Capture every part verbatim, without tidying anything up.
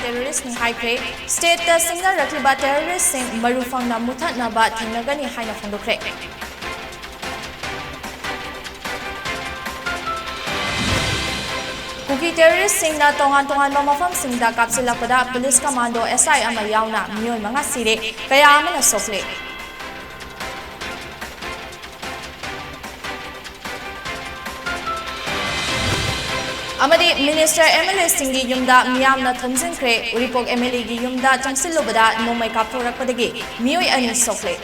ꯇꯦꯔꯣꯔꯤꯁ꯭ꯠꯅꯤ ꯍꯥꯏꯈ꯭ꯔꯦ꯫ ꯁ꯭ꯇꯦꯠꯇ ꯁꯤꯡꯅꯔꯛꯂꯤꯕ ꯇꯦꯔꯣꯔꯤꯁ꯭ꯠꯁꯤꯡ ꯃꯔꯨ ꯐꯪꯅ ꯃꯨꯊꯠꯅꯕ ꯊꯦꯡꯅꯒꯅꯤ ꯍꯥꯏꯅ ꯐꯣꯡꯗꯣꯛꯈ꯭ꯔꯦ꯫ ꯀꯨꯀꯤ ꯇꯦꯔꯣꯔꯤꯁ꯭ꯠꯁꯤꯡꯅ ꯇꯣꯉꯥꯟ ꯇꯣꯉꯥꯟꯕ ꯃꯐꯝꯁꯤꯡꯗ ꯀꯥꯞꯁꯤꯜꯂꯛꯄꯗ ꯄꯨꯂꯤꯁ ꯀꯃꯥꯟꯗꯣ ꯑꯦꯁ ꯑꯥꯏ ꯑꯃ ꯌꯥꯎꯅ ꯃꯤꯑꯣꯏ ꯃꯉꯥ ꯁꯤꯔꯦ, ꯀꯌꯥ ꯑꯃꯅ ꯁꯣꯛꯂꯦ꯫ ꯑꯃꯗꯤ ꯃꯤꯅꯤꯁꯇꯔ, ꯑꯦꯝ ꯑꯦꯜ ꯑꯦꯁꯤꯡꯒꯤ ꯌꯨꯝꯗ ꯃꯤꯌꯥꯝꯅ ꯊꯣꯝꯖꯤꯟꯈ꯭ꯔꯦ꯫ ꯎꯔꯤꯄꯣꯛ ꯑꯦꯝ ꯑꯦꯜ ꯑꯦꯒꯤ ꯌꯨꯝꯗ ꯆꯪꯁꯤꯜꯂꯨꯕꯗ ꯅꯣꯡꯃꯩ ꯀꯥꯞꯊꯣꯔꯛꯄꯗꯒꯤ ꯃꯤꯑꯣꯏ ꯑꯅꯤ ꯁꯣꯛꯂꯦ꯫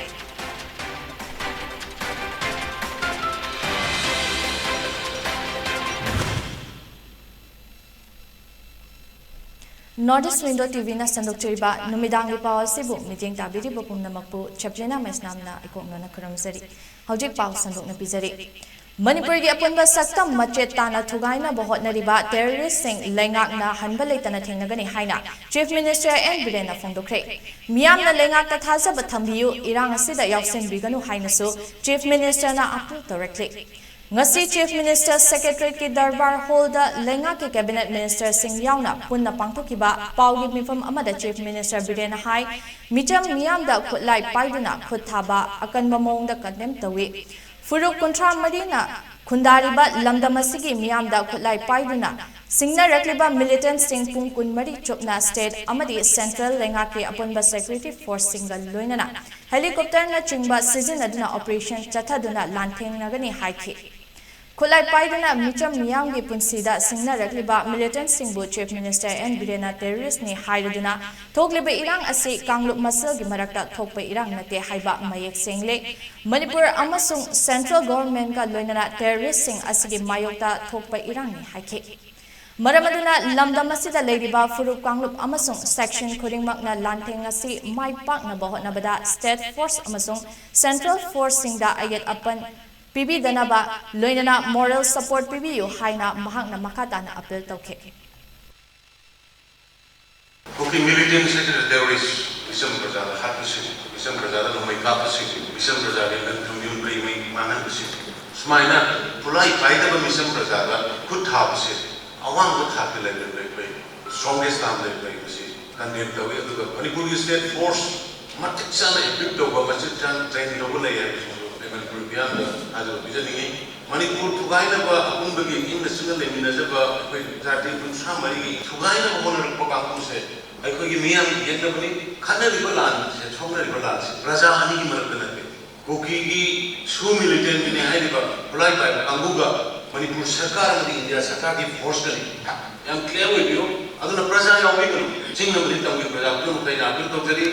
North East Window ꯇꯤ ꯚꯤꯅ ꯁꯟꯗꯣꯛꯆꯔꯤꯕ ꯅꯨꯃꯤꯗꯥꯡꯒꯤ ꯄꯥꯎ ꯑꯁꯤꯕꯨ ꯃꯤꯠꯌꯦꯡ ꯇꯥꯕꯤꯔꯤꯕ ꯄꯨꯝꯅꯃꯛꯄꯨ ꯆꯦꯞꯆꯦꯅ ꯃꯩꯁꯅꯥꯝꯅ ꯏꯀꯣꯛꯅꯅ ꯈꯨꯔꯨꯝꯖꯔꯤ꯫ ꯍꯧꯖꯤꯛ ꯄꯥꯎ ꯁꯟꯗꯣꯛꯅ ꯄꯤꯖꯔꯤ꯫ ꯃꯅꯤꯄꯨꯔꯒꯤ ꯑꯄꯨꯟꯕ ꯁꯛꯇꯝ ꯃꯆꯦꯠ ꯇꯥꯅ ꯊꯨꯒꯥꯏꯅꯕ ꯍꯣꯠꯅꯔꯤꯕ ꯇꯦꯔꯣꯔꯤꯁ꯭ꯠꯁꯤꯡ ꯂꯩꯉꯥꯛꯅ ꯍꯟꯕ ꯂꯩꯇꯅ ꯊꯦꯡꯅꯒꯅꯤ ꯍꯥꯏꯅ ꯆꯤꯐ ꯃꯤꯅꯤꯁꯇꯔ ꯑꯦꯟ ꯕꯤꯔꯦꯟꯅ ꯐꯣꯡꯗꯣꯛꯈ꯭ꯔꯦ꯫ ꯃꯤꯌꯥꯝꯅ ꯂꯩꯉꯥꯛꯇ ꯊꯥꯖꯕ ꯊꯝꯕꯤꯌꯨ, ꯏꯔꯥꯡ ꯑꯁꯤꯗ ꯌꯥꯎꯁꯤꯟꯕꯤꯒꯅꯨ ꯍꯥꯏꯅꯁꯨ ꯆꯤꯐ ꯃꯤꯅꯤꯁꯇꯔꯅ ꯑꯥꯄꯤꯜ ꯇꯧꯔꯛꯂꯤ꯫ ꯉꯁꯤ ꯆꯤꯐ ꯃꯤꯅꯤꯁꯇꯔ ꯁꯦꯀ꯭ꯔꯦꯇꯔꯤꯌꯦꯠꯀꯤ ꯗꯔꯕꯥꯔ ꯍꯣꯜꯗ ꯂꯩꯉꯥꯛꯀꯤ ꯀꯦꯕꯤꯅꯦꯠ ꯃꯤꯅꯤꯁꯇꯔꯁꯤꯡ ꯌꯥꯎꯅ ꯄꯨꯟꯅ ꯄꯥꯡꯊꯣꯛꯈꯤꯕ ꯄꯥꯎꯒꯤ ꯃꯤꯐꯝ ꯑꯃꯗ ꯆꯤꯐ ꯃꯤꯅꯤꯁꯇꯔ ꯕꯤꯔꯦꯟꯅ ꯍꯥꯏ, ꯃꯤꯆꯝ ꯃꯤꯌꯥꯝꯗ ꯈꯨꯠꯂꯥꯏ ꯄꯥꯏꯗꯨꯅ ꯈꯨꯠ ꯊꯥꯕ ꯑꯀꯟꯕ ꯃꯑꯣꯡꯗ ꯀꯟꯗꯦꯝ ꯇꯧꯏ꯫ ꯐꯨꯔꯨꯞ ꯀꯨꯟꯊ꯭ꯔꯥ ꯃꯔꯤꯅ ꯈꯨꯟꯗꯥꯔꯤꯕ ꯂꯝꯗꯝ ꯑꯁꯤꯒꯤ ꯃꯤꯌꯥꯝꯗ ꯈꯨꯠꯂꯥꯏ ꯄꯥꯏꯗꯨꯅ ꯁꯤꯡꯅꯔꯛꯂꯤꯕ ꯃꯤꯂꯤꯇꯦꯟꯠꯁꯤꯡ ꯄꯨꯡ ꯀꯨꯟꯃꯔꯤ ꯆꯨꯞꯅ ꯁ꯭ꯇꯦꯠ ꯑꯃꯗꯤ ꯁꯦꯟꯇ꯭ꯔꯦꯜ ꯂꯩꯉꯥꯛꯀꯤ ꯑꯄꯨꯟꯕ ꯁꯦꯀ꯭ꯌꯨꯔꯤꯇꯤ ꯐꯣꯔꯁꯁꯤꯡꯒ ꯂꯣꯏꯅꯅ ꯍꯦꯂꯤꯀꯣꯞꯇꯔꯅꯆꯤꯡꯕ ꯁꯤꯖꯤꯟꯅꯗꯨꯅ ꯑꯣꯄꯔꯦꯁꯟ ꯆꯠꯊꯗꯨꯅ ꯂꯥꯟꯊꯦꯡꯅꯒꯅꯤ ꯍꯥꯏꯈꯤ꯫ ꯈꯨꯠꯂꯥꯏ ꯄꯥꯏꯗꯨꯅ ꯃꯤꯆꯝ ꯃꯤꯌꯥꯝꯒꯤ ꯄꯨꯟꯁꯤꯗ ꯁꯤꯡꯅꯔꯛꯂꯤꯕ ꯃꯤꯂꯤꯇꯦꯟꯠꯁꯤꯡꯕꯨ ꯆꯤꯐ ꯃꯤꯅꯤꯁꯇꯔ ꯑꯦꯟ ꯕꯤꯔꯦꯟꯅ ꯇꯦꯔꯣꯔꯤꯁ꯭ꯠꯅꯤ ꯍꯥꯏꯔꯗꯨꯅ ꯊꯣꯛꯂꯤꯕ ꯏꯔꯥꯡ ꯑꯁꯤ ꯀꯥꯡꯂꯨꯞ ꯃꯁꯦꯜꯒꯤ ꯃꯔꯛꯇ ꯊꯣꯛꯄ ꯏꯔꯥꯡ ꯅꯠꯇꯦ ꯍꯥꯏꯕ ꯃꯌꯦꯛ ꯁꯦꯡꯂꯦ꯫ ꯃꯅꯤꯄꯨꯔ ꯑꯃꯁꯨꯡ ꯁꯦꯟꯇ꯭ꯔꯦꯜ ꯒꯣꯚꯔꯟꯃꯦꯟꯠꯀ ꯂꯣꯏꯅꯅ ꯇꯦꯔꯣꯔꯤꯁ꯭ꯠꯁꯤꯡ ꯑꯁꯤꯒꯤ ꯃꯥꯌꯣꯛꯇ ꯊꯣꯛꯄ ꯏꯔꯥꯡꯅꯤ ꯍꯥꯏꯈꯤ꯫ ꯃꯔꯝ ꯑꯗꯨꯅ ꯂꯝꯗꯝ ꯑꯁꯤꯗ ꯂꯩꯔꯤꯕ ꯐꯨꯔꯨꯞ ꯀꯥꯡꯂꯨꯞ ꯑꯃꯁꯨꯡ ꯁꯦꯛꯁꯟ ꯈꯨꯗꯤꯡꯃꯛꯅ ꯂꯥꯟꯊꯦꯡ ꯑꯁꯤ ꯃꯥꯏ ꯄꯥꯛꯅꯕ ꯍꯣꯠꯅꯕꯗ ꯁ꯭ꯇꯦꯠ ꯐꯣꯔꯁ ꯑꯃꯁꯨꯡ ꯁꯦꯟꯇ꯭ꯔꯦꯜ ꯐꯣꯔꯁꯁꯤꯡꯗ ꯑꯌꯦꯠ ꯑꯄꯟ ꯄꯤꯕꯤꯗꯅꯕ, ꯂꯣꯏꯅꯅ ꯃꯣꯔꯦꯜ ꯁꯄꯣꯔꯠ ꯄꯤꯕꯤꯌꯨ ꯍꯥꯏꯅ ꯃꯍꯥꯛꯅ ꯃꯈꯥ ꯇꯥꯅ ꯑꯥꯄꯤꯜ ꯇꯧꯈꯤ꯫ ꯀꯨꯀꯤ ꯃꯤꯂꯤꯇꯦꯟꯠꯁ ꯍꯥꯏꯁꯤꯅ ꯇꯦꯔꯣꯔꯤꯁ꯭ꯠ, ꯃꯤꯆꯝ ꯄ꯭ꯔꯖꯥꯗ ꯍꯥꯠꯄꯁꯤꯡ, ꯃꯤꯆꯝ ꯄ꯭ꯔꯖꯥꯗ ꯅꯣꯡꯃꯩ ꯀꯥꯞꯄꯁꯤꯡ, ꯃꯤꯆꯝ ꯄ꯭ꯔꯖꯥꯒꯤ ꯂꯟ ꯊꯨꯝ ꯌꯨꯝ ꯀꯩ ꯃꯩ ꯃꯥꯡꯍꯟꯕꯁꯤꯡ, ꯁꯨꯃꯥꯏꯅ ꯈꯨꯠꯂꯥꯏ ꯄꯥꯏꯗꯕ ꯃꯤꯆꯝ ꯄ꯭ꯔꯖꯥꯗ ꯈꯨꯠ ꯊꯥꯕꯁꯦ ꯑꯋꯥꯡꯕ ꯊꯥꯛꯀꯤ ꯂꯦꯚꯦꯜꯗ ꯑꯩꯈꯣꯏ strongest arm ꯂꯩꯕ ꯂꯩꯕꯁꯤ condemn ꯇꯧꯏ꯫ ꯑꯗꯨꯒ ꯃꯅꯤꯄꯨꯔꯒꯤ state force ꯃꯇꯤꯛ ꯆꯥꯅ equip ꯇꯧꯕ, ꯃꯇꯤꯛ ꯆꯥꯅ train ꯇꯧꯕ ꯂꯩ ꯍꯥꯏꯕꯁꯤꯁꯨ ꯑꯩ ꯃꯅꯤꯄꯨꯔ ꯃꯤꯌꯥꯝꯗ ꯊꯥꯖꯕ ꯄꯤꯖꯅꯤꯡꯏ꯫ ꯃꯅꯤꯄꯨꯔ ꯊꯨꯒꯥꯏꯅꯕ ꯑꯄꯨꯟꯕꯒꯤ ꯏꯪꯅ ꯆꯤꯛꯅ ꯂꯩꯃꯤꯟꯅꯖꯕ ꯑꯩꯈꯣꯏ ꯖꯥꯇꯤ ꯀꯨꯟꯊ꯭ꯔꯥ ꯃꯔꯤꯒꯤ ꯊꯨꯒꯥꯏꯅꯕ ꯍꯣꯠꯅꯔꯛꯄ ꯀꯥꯡꯕꯨꯁꯦ ꯑꯩꯈꯣꯏꯒꯤ ꯃꯤꯌꯥꯝꯒꯤ ꯌꯦꯛꯅꯕꯅꯤ꯫ ꯈꯠꯅꯔꯤꯕ ꯂꯥꯟꯁꯦ, ꯁꯣꯛꯅꯔꯤꯕ ꯂꯥꯟꯁꯦ ꯄ꯭ꯔꯖꯥ ꯑꯅꯤꯒꯤ ꯃꯔꯛꯇ ꯅꯠꯇꯦ꯫ ꯀꯨꯀꯤꯒꯤ ꯁꯨ militantꯅꯤ ꯍꯥꯏꯔꯤꯕ ꯈꯨꯠꯂꯥꯏ ꯄꯥꯏꯕ ꯀꯥꯡꯕꯨꯒ ꯃꯅꯤꯄꯨꯔ ꯁꯔꯀꯥꯔ ꯑꯃꯗꯤ ꯏꯟꯗꯤꯌꯥ ꯁꯔꯀꯥꯔꯒꯤ forceꯀꯅꯤ꯫ ꯌꯥꯝ clear ꯑꯣꯏꯕꯤꯌꯨ꯫ ꯑꯗꯨꯅ ꯄ꯭ꯔꯖꯥ ꯌꯥꯎꯕꯤꯒꯅꯨ꯫ ꯆꯤꯡ ꯑꯃꯗꯤ ꯇꯝꯒꯤ ꯄ꯭ꯔꯖꯥ ꯄꯨꯝꯅꯃꯛꯇ ꯑꯩꯅ appeal ꯇꯧꯖꯔꯤ꯫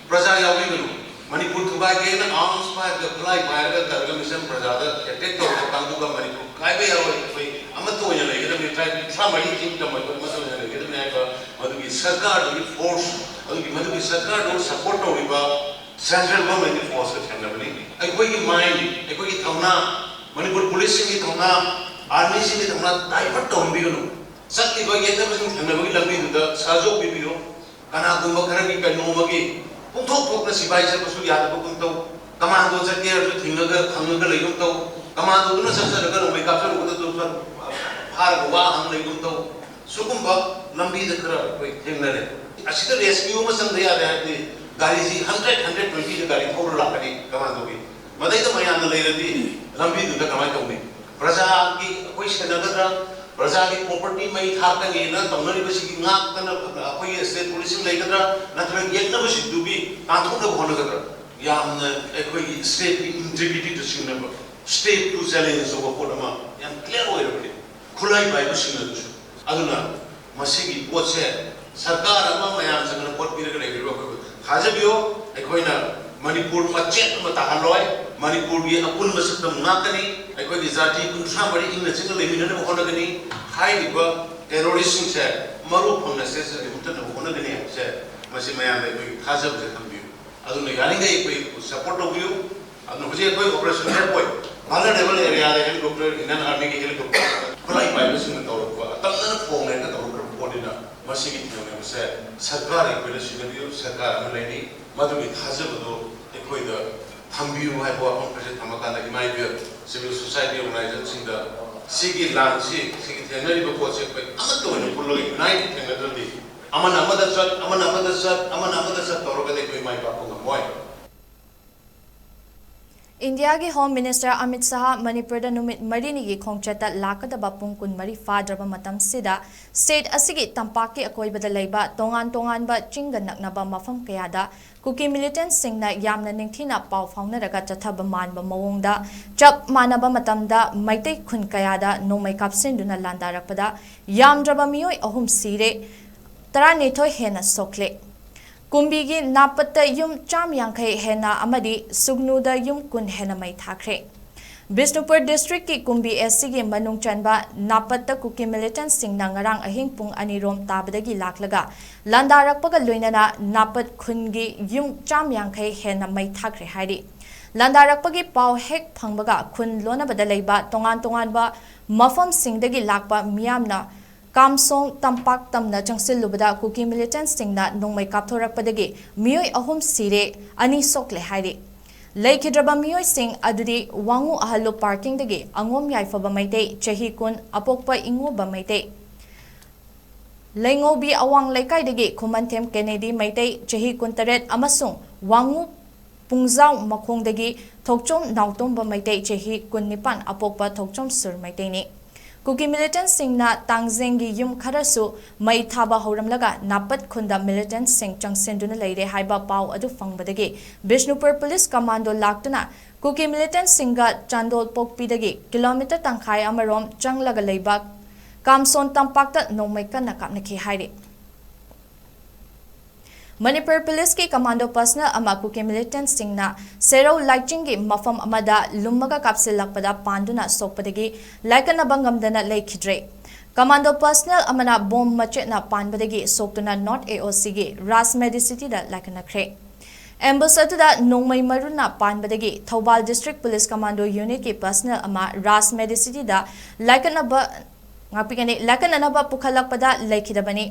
ꯄ꯭ꯔꯖꯥ ꯌꯥꯎꯕꯤꯒꯅꯨ꯫ ꯃꯅꯤꯄꯨꯔ ꯊꯨꯒꯥꯏꯒꯦꯅ arms ꯄꯥꯏꯔꯒ, ꯈꯨꯠꯂꯥꯏ ꯄꯥꯏꯔꯒ ꯇꯧꯔꯒ mission ꯄ꯭ꯔꯖꯥꯗ attack ꯇꯧꯔꯤꯕ ꯀꯥꯡꯕꯨꯒ ꯃꯅꯤꯄꯨꯔ ꯀꯥꯏꯕ ꯌꯥꯔꯣꯏ꯫ ꯑꯩꯈꯣꯏ ꯑꯃꯠꯇ ꯑꯣꯏꯅ ꯂꯩꯒꯗꯕꯅꯤ꯫ ꯇ꯭ꯔꯥꯏꯕ ꯀꯨꯟꯊ꯭ꯔꯥ ꯃꯔꯤ ꯆꯤꯡ ꯇꯝ ꯑꯣꯏꯕ ꯑꯃꯠꯇ ꯑꯣꯏꯅ ꯂꯩꯒꯗꯕꯅꯤ ꯍꯥꯏꯕ ꯃꯗꯨꯒꯤ ꯁꯔꯀꯥꯔꯗꯨꯒꯤ force, ꯑꯗꯨꯒꯤ ꯃꯗꯨꯒꯤ ꯁꯔꯀꯥꯔꯗꯨ support ꯇꯧꯔꯤꯕ central governmentꯀꯤ forceꯀ ꯊꯦꯡꯅꯕꯅꯤ꯫ ꯑꯩꯈꯣꯏꯒꯤ mind, ꯑꯩꯈꯣꯏꯒꯤ ꯊꯧꯅꯥ, ꯃꯅꯤꯄꯨꯔ policeꯁꯤꯡꯒꯤ ꯊꯧꯅꯥ, armyꯁꯤꯡꯒꯤ ꯊꯧꯅꯥ divert ꯇꯧꯍꯟꯕꯤꯒꯅꯨ꯫ ꯆꯠꯂꯤꯕ ꯌꯦꯛꯅꯕꯁꯤꯡ ꯊꯦꯡꯅꯕꯒꯤ ꯂꯝꯕꯤꯗꯨꯗ ꯁꯍꯖꯣꯛ ꯄꯤꯕꯤꯌꯨ꯫ ꯀꯅꯥꯒꯨꯝꯕ ꯈꯔꯒꯤ ꯀꯩꯅꯣ ꯑꯃꯒꯤ ꯄꯨꯡꯊꯣꯛ ꯊꯣꯛꯅ ꯁꯤꯐꯥꯏ ꯆꯠꯄꯁꯨ ꯌꯥꯗꯕꯒꯨꯝ ꯇꯧ, commando ꯆꯠꯀꯦ ꯍꯥꯏꯔꯁꯨ ꯊꯤꯡꯉꯒ ꯈꯪꯉꯒ ꯂꯩꯒꯨꯝ ꯇꯧ, commandoꯗꯨꯅ ꯆꯠꯆꯔꯒ ꯅꯣꯡꯃꯩ ꯀꯥꯞꯆꯔꯨꯕꯗ ꯑꯗꯨꯝ ꯐꯥꯔꯒ ꯋꯥ ꯍꯪ ꯂꯩꯒꯨꯝ ꯇꯧ꯫ ꯁꯤꯒꯨꯝꯕ ꯂꯝꯕꯤꯗ ꯈꯔ ꯑꯩꯈꯣꯏ ꯊꯦꯡꯅꯔꯦ꯫ ꯑꯁꯤꯗ rescue ꯑꯃ ꯆꯪꯗ ꯌꯥꯗꯦ ꯍꯥꯏꯔꯗꯤ ꯒꯥꯔꯤꯁꯤ hundred, hundred twentyꯗ ꯒꯥꯔꯤ ꯊꯧꯔ ꯂꯥꯛꯀꯅꯤ commandoꯒꯤ꯫ ꯃꯗꯩꯗ ꯃꯌꯥꯝꯅ ꯂꯩꯔꯗꯤ ꯂꯝꯕꯤꯗꯨꯗ ꯀꯃꯥꯏꯅ ꯇꯧꯅꯤ? ꯄ꯭ꯔꯖꯥꯒꯤ ꯑꯩꯈꯣꯏ ꯁꯦꯟꯅꯒꯗ꯭ꯔꯥ? ꯄ꯭ꯔꯖꯥꯒꯤ property ꯃꯩ ꯊꯥꯛꯀꯅꯤꯅ ꯇꯧꯅꯔꯤꯕꯁꯤꯒꯤ ꯉꯥꯛꯇꯅ ꯑꯩꯈꯣꯏꯒꯤ state policeꯁꯤꯡ ꯂꯩꯒꯗ꯭ꯔꯥ? ꯅꯠꯇ꯭ꯔꯒ ꯌꯦꯛꯅꯕꯁꯤꯡꯗꯨꯒꯤ ꯇꯥꯟꯊꯣꯛꯅꯕ ꯍꯣꯠꯅꯒꯗ꯭ꯔꯥ? ꯌꯥꯝꯅ ꯑꯩꯈꯣꯏꯒꯤ stateꯀꯤ integrityꯗ ꯆꯤꯡꯅꯕ, stateꯄꯨ challenge ꯇꯧꯕ ꯄꯣꯠ ꯑꯃ ꯌꯥꯝ clear ꯑꯣꯏꯔꯕꯅꯤ꯫ ꯈꯨꯠꯂꯥꯏ ꯄꯥꯏꯕꯁꯤꯡ ꯑꯗꯨꯁꯨ꯫ ꯑꯗꯨꯅ ꯃꯁꯤꯒꯤ ꯄꯣꯠꯁꯦ ꯁꯔꯀꯥꯔ ꯑꯃ ꯃꯌꯥꯝ ꯆꯪꯗꯅ ꯄꯣꯠ ꯄꯤꯔꯒ ꯂꯩꯕꯤꯔꯤꯕ ꯑꯩꯈꯣꯏꯕꯨ ꯊꯥꯖꯕꯤꯌꯨ꯫ ꯑꯩꯈꯣꯏꯅ ꯃꯅꯤꯄꯨꯔ ꯃꯆꯦꯠ ꯑꯃ ꯇꯥꯍꯜꯂꯣꯏ꯫ ꯃꯅꯤꯄꯨꯔꯒꯤ ꯑꯄꯨꯟꯕ ꯁꯛꯇꯝ ꯉꯥꯛꯀꯅꯤ꯫ ꯑꯩꯈꯣꯏꯒꯤ ꯖꯥꯇꯤ ꯀꯨꯟꯊ꯭ꯔꯥ ꯃꯔꯤ ꯏꯪꯅ ꯆꯤꯛꯅ ꯂꯩꯃꯤꯟꯅꯅꯕ ꯍꯣꯠꯅꯒꯅꯤ꯫ ꯍꯥꯏꯔꯤꯕ terroristꯁꯤꯡꯁꯦ ꯃꯔꯨ ꯐꯪꯅ stateꯁꯤꯗꯒꯤ ꯃꯨꯠꯊꯠꯅꯕ ꯍꯣꯠꯅꯒꯅꯤ ꯍꯥꯏꯕꯁꯦ ꯃꯁꯤ ꯃꯌꯥꯝꯗ ꯑꯩꯈꯣꯏꯒꯤ ꯊꯥꯖꯕꯁꯦ ꯊꯝꯕꯤꯌꯨ꯫ ꯑꯗꯨꯅ ꯌꯥꯔꯤꯈꯩ ꯑꯩꯈꯣꯏ support ꯇꯧꯕꯤꯌꯨ꯫ ꯑꯗꯨꯅ ꯍꯧꯖꯤꯛ ꯑꯩꯈꯣꯏ operation ꯂꯦꯞꯄꯣꯏ꯫ Vulnerable areaꯗ helicopter, Indian Armyꯒꯤ helicopter ꯈꯨꯠꯂꯥꯏ ꯄꯥꯏꯕꯁꯤꯡꯅ ꯇꯧꯔꯛꯄ, ꯑꯇꯝꯅꯅ ꯐꯣꯡ ꯍꯦꯛꯇ ꯇꯧꯔꯛꯈ꯭ꯔꯕ ꯄꯣꯠꯅꯤꯅ ꯃꯁꯤꯒꯤ ꯊꯦꯡꯅꯕꯁꯦ ꯁꯔꯀꯥꯔ ꯑꯩꯈꯣꯏꯅ ꯁꯤꯟꯅꯕꯤꯌꯨ, ꯁꯔꯀꯥꯔ ꯑꯃ ꯂꯩꯔꯤ꯫ ꯃꯗꯨꯒꯤ ꯊꯥꯖꯕꯗꯣ ꯑꯩꯈꯣꯏꯗ ꯊꯝꯕꯤꯌꯨ ꯍꯥꯏꯕ ꯋꯥꯐꯝ ꯈꯔꯁꯦ ꯊꯝꯃꯀꯥꯟꯗ ꯏꯃꯥ ꯏꯕꯦꯜ Civil society organizationꯁꯤꯡꯗ ꯁꯤꯒꯤ ꯂꯥꯟꯁꯤ, ꯁꯤꯒꯤ ꯊꯦꯡꯅꯔꯤꯕ ꯄꯣꯠꯁꯤ ꯑꯩꯈꯣꯏ ꯑꯃꯠꯇ ꯑꯣꯏꯅ ꯄꯨꯜꯂꯒ unite ꯊꯦꯡꯅꯗ꯭ꯔꯗꯤ, ꯑꯃꯅ ꯑꯃꯗ ꯆꯠ, ꯑꯃꯅ ꯑꯃꯗ ꯆꯠ, ꯑꯃꯅ ꯑꯃꯗ ꯆꯠ ꯇꯧꯔꯒꯗꯤ ꯑꯩꯈꯣꯏ ꯃꯥꯏ ꯄꯥꯛꯄ ꯉꯝꯃꯣꯏ꯫ ꯏꯟꯗꯤꯌꯥꯒꯤ ꯍꯣꯝ ꯃꯤꯅꯤꯁꯇꯔ ꯑꯃꯤꯠ ꯁꯍꯥ ꯃꯅꯤꯄꯨꯔꯗ ꯅꯨꯃꯤꯠ ꯃꯔꯤꯅꯤꯒꯤ ꯈꯣꯡꯆꯠꯇ ꯂꯥꯛꯀꯗꯕ ꯄꯨꯡ ꯀꯨꯟꯃꯔꯤ ꯐꯥꯗ꯭ꯔꯕ ꯃꯇꯝꯁꯤꯗ, ꯁ꯭ꯇꯦꯠ ꯑꯁꯤꯒꯤ ꯇꯝꯄꯥꯛꯀꯤ ꯑꯀꯣꯏꯕꯗ ꯂꯩꯕ ꯇꯣꯉꯥꯟ ꯇꯣꯉꯥꯟꯕ ꯆꯤꯡꯒ ꯅꯛꯅꯕ ꯃꯐꯝ ꯀꯌꯥꯗ ꯀꯨꯀꯤ ꯃꯤꯂꯤꯇꯦꯟꯠꯁꯤꯡꯅ ꯌꯥꯝꯅ ꯅꯤꯡꯊꯤꯅ ꯄꯥꯎ ꯐꯥꯎꯅꯔꯒ ꯆꯠꯊꯕ ꯃꯥꯟꯕ ꯃꯑꯣꯡꯗ ꯆꯞ ꯃꯥꯟꯅꯕ ꯃꯇꯝꯗ ꯃꯩꯇꯩ ꯈꯨꯟ ꯀꯌꯥꯗ ꯅꯣꯡꯃꯩ ꯀꯥꯞꯁꯤꯟꯗꯨꯅ ꯂꯥꯟꯗꯥꯔꯛꯄꯗ ꯌꯥꯝꯗ꯭ꯔꯕ ꯃꯤꯑꯣꯏ ꯑꯍꯨꯝ ꯁꯤꯔꯦ, ꯇꯔꯥꯅꯤꯊꯣꯏ ꯍꯦꯟꯅ ꯁꯣꯛꯂꯦ꯫ ꯀꯨꯝꯕꯤꯒꯤ ꯅꯥꯄꯠꯇ ꯌꯨꯝ ꯆꯥꯝ ꯌꯥꯡꯈꯩ ꯍꯦꯟꯅ ꯑꯃꯗꯤ ꯁꯨꯒꯅꯨꯗ ꯌꯨꯝ ꯀꯨꯟ ꯍꯦꯟꯅ ꯃꯩ ꯊꯥꯈ꯭ꯔꯦ꯫ ꯕꯤꯁꯅꯨꯄꯨꯔ ꯗꯤꯁꯇ꯭ꯔꯤꯛꯀꯤ ꯀꯨꯝꯕꯤ ꯑꯦꯁ ꯁꯤꯒꯤ ꯃꯅꯨꯡ ꯆꯟꯕ ꯅꯥꯄꯠꯇ ꯀꯨꯀꯤ ꯃꯤꯂꯤꯇꯦꯟꯠꯁꯤꯡꯅ ꯉꯔꯥꯡ ꯑꯍꯤꯡ ꯄꯨꯡ ꯑꯅꯤꯔꯣꯝ ꯇꯥꯕꯗꯒꯤ ꯂꯥꯛꯂꯒ ꯂꯥꯟꯗꯥꯔꯛꯄꯒ ꯂꯣꯏꯅꯅ ꯅꯥꯄꯠ ꯈꯨꯟꯒꯤ ꯌꯨꯝ ꯆꯥꯝ ꯌꯥꯡꯈꯩ ꯍꯦꯟꯅ ꯃꯩ ꯊꯥꯈ꯭ꯔꯦ ꯍꯥꯏꯔꯤ꯫ ꯂꯥꯟꯗꯥꯔꯛꯄꯒꯤ ꯄꯥꯎ ꯍꯦꯛ ꯐꯪꯕꯒ ꯈꯨꯟ ꯂꯣꯟꯅꯕꯗ ꯂꯩꯕ ꯇꯣꯉꯥꯟ ꯇꯣꯉꯥꯟꯕ ꯃꯐꯝꯁꯤꯡꯗꯒꯤ ꯂꯥꯛꯄ ꯃꯤꯌꯥꯝꯅ ꯀꯥꯝꯁꯣꯡ ꯇꯝꯄꯥꯛ ꯇꯝꯅ ꯆꯪꯁꯤꯜꯂꯨꯕꯗ ꯀꯨꯀꯤ ꯃꯤꯂꯤꯇꯦꯟꯠꯁꯤꯡꯅ ꯅꯣꯡꯃꯩ ꯀꯥꯞꯊꯣꯔꯛꯄꯗꯒꯤ ꯃꯤꯑꯣꯏ ꯑꯍꯨꯝ ꯁꯤꯔꯦ, ꯑꯅꯤ ꯁꯣꯛꯂꯦ ꯍꯥꯏꯔꯤ꯫ ꯂꯩꯈꯤꯗ꯭ꯔꯕ ꯃꯤꯑꯣꯏꯁꯤꯡ ꯑꯗꯨꯗꯤ ꯋꯥꯉꯨ ꯑꯍꯜꯂꯨ ꯄꯥꯔꯀꯤꯡꯗꯒꯤ ꯑꯉꯣꯝ ꯌꯥꯏꯐꯕ ꯃꯩꯇꯩ, ꯆꯍꯤ ꯀꯨꯟ, ꯑꯄꯣꯛꯄ ꯏꯉꯣꯕ ꯃꯩꯇꯩ, ꯂꯩꯉꯧꯕꯤ ꯑꯋꯥꯡ ꯂꯩꯀꯥꯏꯗꯒꯤ ꯈꯨꯃꯟꯊꯦꯝ ꯀꯦꯅꯦꯗꯤ ꯃꯩꯇꯩ, ꯆꯍꯤ ꯀꯨꯟꯇꯔꯦꯠ, ꯑꯃꯁꯨꯡ ꯋꯥꯉꯨ ꯄꯨꯡꯖꯥꯎ ꯃꯈꯣꯡꯗꯒꯤ ꯊꯣꯛꯆꯣꯝ ꯅꯥꯎꯇꯣꯝꯕ ꯃꯩꯇꯩ, ꯆꯍꯤ ꯀꯨꯟꯅꯤꯄꯥꯟ, ꯑꯄꯣꯛꯄ ꯊꯣꯛꯆꯣꯝ ꯁꯨꯔ ꯃꯩꯇꯩꯅꯤ꯫ ꯀꯨꯀꯤ ꯃꯤꯂꯤꯇꯦꯟꯠꯁꯤꯡꯅ ꯇꯥꯡꯖꯦꯡꯒꯤ ꯌꯨꯝ ꯈꯔꯁꯨ ꯃꯩ ꯊꯥꯕ ꯍꯧꯔꯝꯂꯒ ꯅꯥꯄꯠ ꯈꯨꯟꯗ ꯃꯤꯂꯤꯇꯦꯟꯠꯁꯤꯡ ꯆꯪꯁꯤꯟꯗꯨꯅ ꯂꯩꯔꯦ ꯍꯥꯏꯕ ꯄꯥꯎ ꯑꯗꯨ ꯐꯪꯕꯗꯒꯤ ꯕꯤꯁꯅꯨꯄꯨꯔ ꯄꯨꯂꯤꯁ ꯀꯃꯥꯟꯗꯣ ꯂꯥꯛꯇꯨꯅ ꯀꯨꯀꯤ ꯃꯤꯂꯤꯇꯦꯟꯠꯁꯤꯡꯒ ꯆꯥꯟꯗꯣꯜ ꯄꯣꯛꯄꯤꯗꯒꯤ ꯀꯤꯂꯣꯃꯤꯇꯔ ꯇꯪꯈꯥꯏ ꯑꯃꯔꯣꯝ ꯆꯪꯂꯒ ꯂꯩꯕ ꯀꯥꯝꯁꯣꯟ ꯇꯝꯄꯥꯛꯇ ꯅꯣꯡꯃꯩ ꯀꯟꯅ ꯀꯥꯞꯅꯈꯤ ꯍꯥꯏꯔꯤ꯫ ꯃꯅꯤꯄꯨꯔ ꯄꯨꯂꯤꯁꯀꯤ ꯀꯃꯥꯟꯗꯣ ꯄꯔꯁꯅꯦꯜ ꯑꯃ ꯀꯨꯀꯤ ꯃꯤꯂꯤꯇꯦꯟꯠꯁꯤꯡꯅ ꯁꯦꯔꯧ ꯂꯥꯏꯆꯤꯡꯒꯤ ꯃꯐꯝ ꯑꯃꯗ ꯂꯨꯝꯃꯒ ꯀꯥꯞꯁꯤꯜꯂꯛꯄꯗ ꯄꯥꯟꯗꯨꯅ ꯁꯣꯛꯄꯗꯒꯤ ꯂꯥꯏꯀꯠꯅꯕ ꯉꯝꯗꯅ ꯂꯩꯈꯤꯗ꯭ꯔꯦ꯫ ꯀꯃꯥꯟꯗꯣ ꯄꯔꯁꯅꯦꯜ ꯑꯃꯅ ꯕꯣꯝ ꯃꯆꯦꯠꯅ ꯄꯥꯟꯕꯗꯒꯤ ꯁꯣꯛꯇꯨꯅ ꯅꯣꯔꯠ ꯑꯦ ꯑꯣ ꯁꯤꯒꯤ ꯔꯥꯖ ꯃꯦꯗꯤꯁꯤꯇꯤꯗ ꯂꯥꯏꯀꯠꯅꯈ꯭ꯔꯦ꯫ ꯑꯦꯝꯕꯨꯁ ꯑꯗꯨꯗ ꯅꯣꯡꯃꯩ ꯃꯔꯨꯅ ꯄꯥꯟꯕꯗꯒꯤ ꯊꯧꯕꯥꯜ ꯗꯤꯁꯇ꯭ꯔꯤꯛ ꯄꯨꯂꯤꯁ ꯀꯃꯥꯟꯗꯣ ꯌꯨꯅꯤꯠꯀꯤ ꯄꯔꯁꯅꯦꯜ ꯑꯃ ꯔꯥꯖ ꯃꯦꯗꯤꯁꯤꯇꯤꯗ ꯂꯥꯏꯀꯠꯅꯕ ꯉꯥꯛꯄꯤꯒꯅꯤ꯫ ꯂꯥꯏꯀꯠꯅꯅꯕ ꯄꯨꯈꯠꯂꯛꯄꯗ ꯂꯩꯈꯤꯗꯕꯅꯤ꯫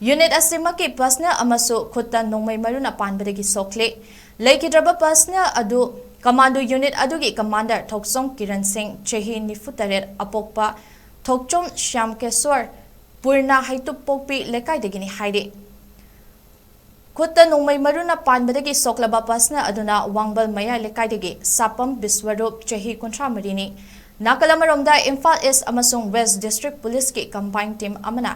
ꯌꯨꯅꯤꯠ ꯑꯁꯤꯃꯛꯀꯤ ꯄꯔꯁꯅꯦꯜ ꯑꯃꯁꯨ ꯈꯨꯠꯇ ꯅꯣꯡꯃꯩ ꯃꯔꯨꯅ ꯄꯥꯟꯕꯗꯒꯤ ꯁꯣꯛꯂꯦ꯫ ꯂꯩꯈꯤꯗ꯭ꯔꯕ ꯄꯔꯁꯅꯦꯜ ꯑꯗꯨ ꯀꯃꯥꯟꯗꯣ ꯌꯨꯅꯤꯠ ꯑꯗꯨꯒꯤ ꯀꯃꯥꯟꯗꯔ ꯊꯣꯛꯆꯣꯝ ꯀꯤꯔꯟ ꯁꯤꯡ, ꯆꯍꯤ ꯅꯤꯐꯨ ꯇꯔꯦꯠ, ꯑꯄꯣꯛꯄ ꯊꯣꯛꯆꯣꯝ ꯁ꯭ꯌꯥꯝꯀꯦꯁꯣꯔ, ꯄꯨꯔꯅꯥ ꯍꯩꯇꯨꯞꯄꯣꯛꯄꯤ ꯂꯩꯀꯥꯏꯗꯒꯤꯅꯤ ꯍꯥꯏꯔꯤ꯫ ꯈꯨꯠꯇ ꯅꯣꯡꯃꯩ ꯃꯔꯨꯅ ꯄꯥꯟꯕꯗꯒꯤ ꯁꯣꯛꯂꯕ ꯄꯔꯁꯅꯦꯜ ꯑꯗꯨꯅ ꯋꯥꯡꯕꯜ ꯃꯌꯥꯏ ꯂꯩꯀꯥꯏꯗꯒꯤ ꯁꯥꯄꯝ ꯕꯤꯁ꯭ꯋꯔꯨꯞ, ꯆꯍꯤ ꯀꯨꯟꯊ꯭ꯔꯥ ꯃꯔꯤꯅꯤ, ꯅꯥꯀꯜ ꯑꯃꯔꯣꯝꯗ ꯏꯝꯐꯥꯜ ꯏꯁ꯭ꯠ ꯑꯃꯁꯨꯡ ꯋꯦꯁ꯭ꯠ ꯗꯤꯁ꯭ꯇ꯭ꯔꯤꯛ ꯄꯨꯂꯤꯁꯀꯤ ꯀꯝꯕꯥꯏꯟ ꯇꯤꯝ ꯑꯃꯅ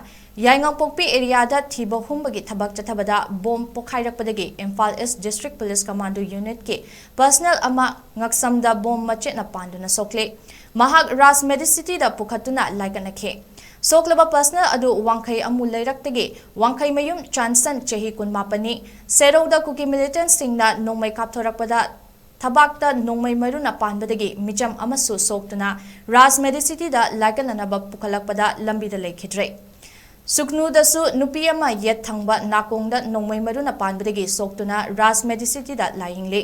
ꯌꯥꯏꯉꯪꯄꯣꯛꯄꯤ ꯑꯦꯔꯤꯌꯥꯗ ꯊꯤꯕ ꯍꯨꯝꯕꯒꯤ ꯊꯕꯛ ꯆꯠꯊꯕꯗ ꯕꯣꯝ ꯄꯣꯈꯥꯏꯔꯛꯄꯗꯒꯤ Imphal east district police commando ꯌꯨꯅꯤꯠꯀꯤ ꯄꯔꯁꯅꯦꯜ ꯑꯃ ꯉꯛꯁꯝꯗ ꯕꯣꯝ ꯃꯆꯦꯠꯅ ꯄꯥꯟꯗꯨꯅ ꯁꯣꯛꯂꯦ꯫ ꯃꯍꯥꯛ ꯔꯥꯖ ꯃꯦꯗꯤꯁꯤꯇꯤꯗ ꯄꯨꯈꯠꯇꯨꯅ ꯂꯥꯏꯀꯠꯅꯈꯤ꯫ ꯁꯣꯛꯂꯕ ꯄꯔꯁꯅꯦꯜ ꯑꯗꯨ ꯋꯥꯡꯈꯩ ꯑꯃꯨ ꯂꯩꯔꯛꯇꯒꯤ ꯋꯥꯡꯈꯩꯃꯌꯨꯝ ꯆꯥꯟꯁꯟ, ꯆꯍꯤ ꯀꯨꯟꯃꯥꯄꯟꯅꯤ, ꯁꯦꯔꯧꯗ ꯀꯨꯀꯤ ꯃꯤꯂꯤꯇꯦꯟꯠꯁꯤꯡꯅ ꯅꯣꯡꯃꯩ ꯀꯥꯞꯊꯣꯔꯛꯄꯗ ꯊꯕꯥꯛꯇ ꯅꯣꯡꯃꯩ ꯃꯔꯨꯅ ꯄꯥꯟꯕꯗꯒꯤ ꯃꯤꯆꯝ ꯑꯃꯁꯨ ꯁꯣꯛꯇꯨꯅ ꯔꯥꯖ ꯃꯦꯗꯤꯁꯤꯇꯤꯗ ꯂꯥꯏꯀꯠꯅꯅꯕ ꯄꯨꯈꯠꯂꯛꯄꯗ ꯂꯝꯕꯤꯗ ꯂꯩꯈꯤꯗ꯭ꯔꯦ꯫ ꯁꯨꯒꯅꯨꯗꯁꯨ ꯅꯨꯄꯤ ꯑꯃ ꯌꯦꯠ ꯊꯪꯕ ꯅꯥꯀꯣꯡꯗ ꯅꯣꯡꯃꯩ ꯃꯔꯨꯅ ꯄꯥꯟꯕꯗꯒꯤ ꯁꯣꯛꯇꯨꯅ ꯔꯥꯖ ꯃꯦꯗꯤꯁꯤꯇꯤꯗ ꯂꯥꯌꯦꯡꯂꯤ꯫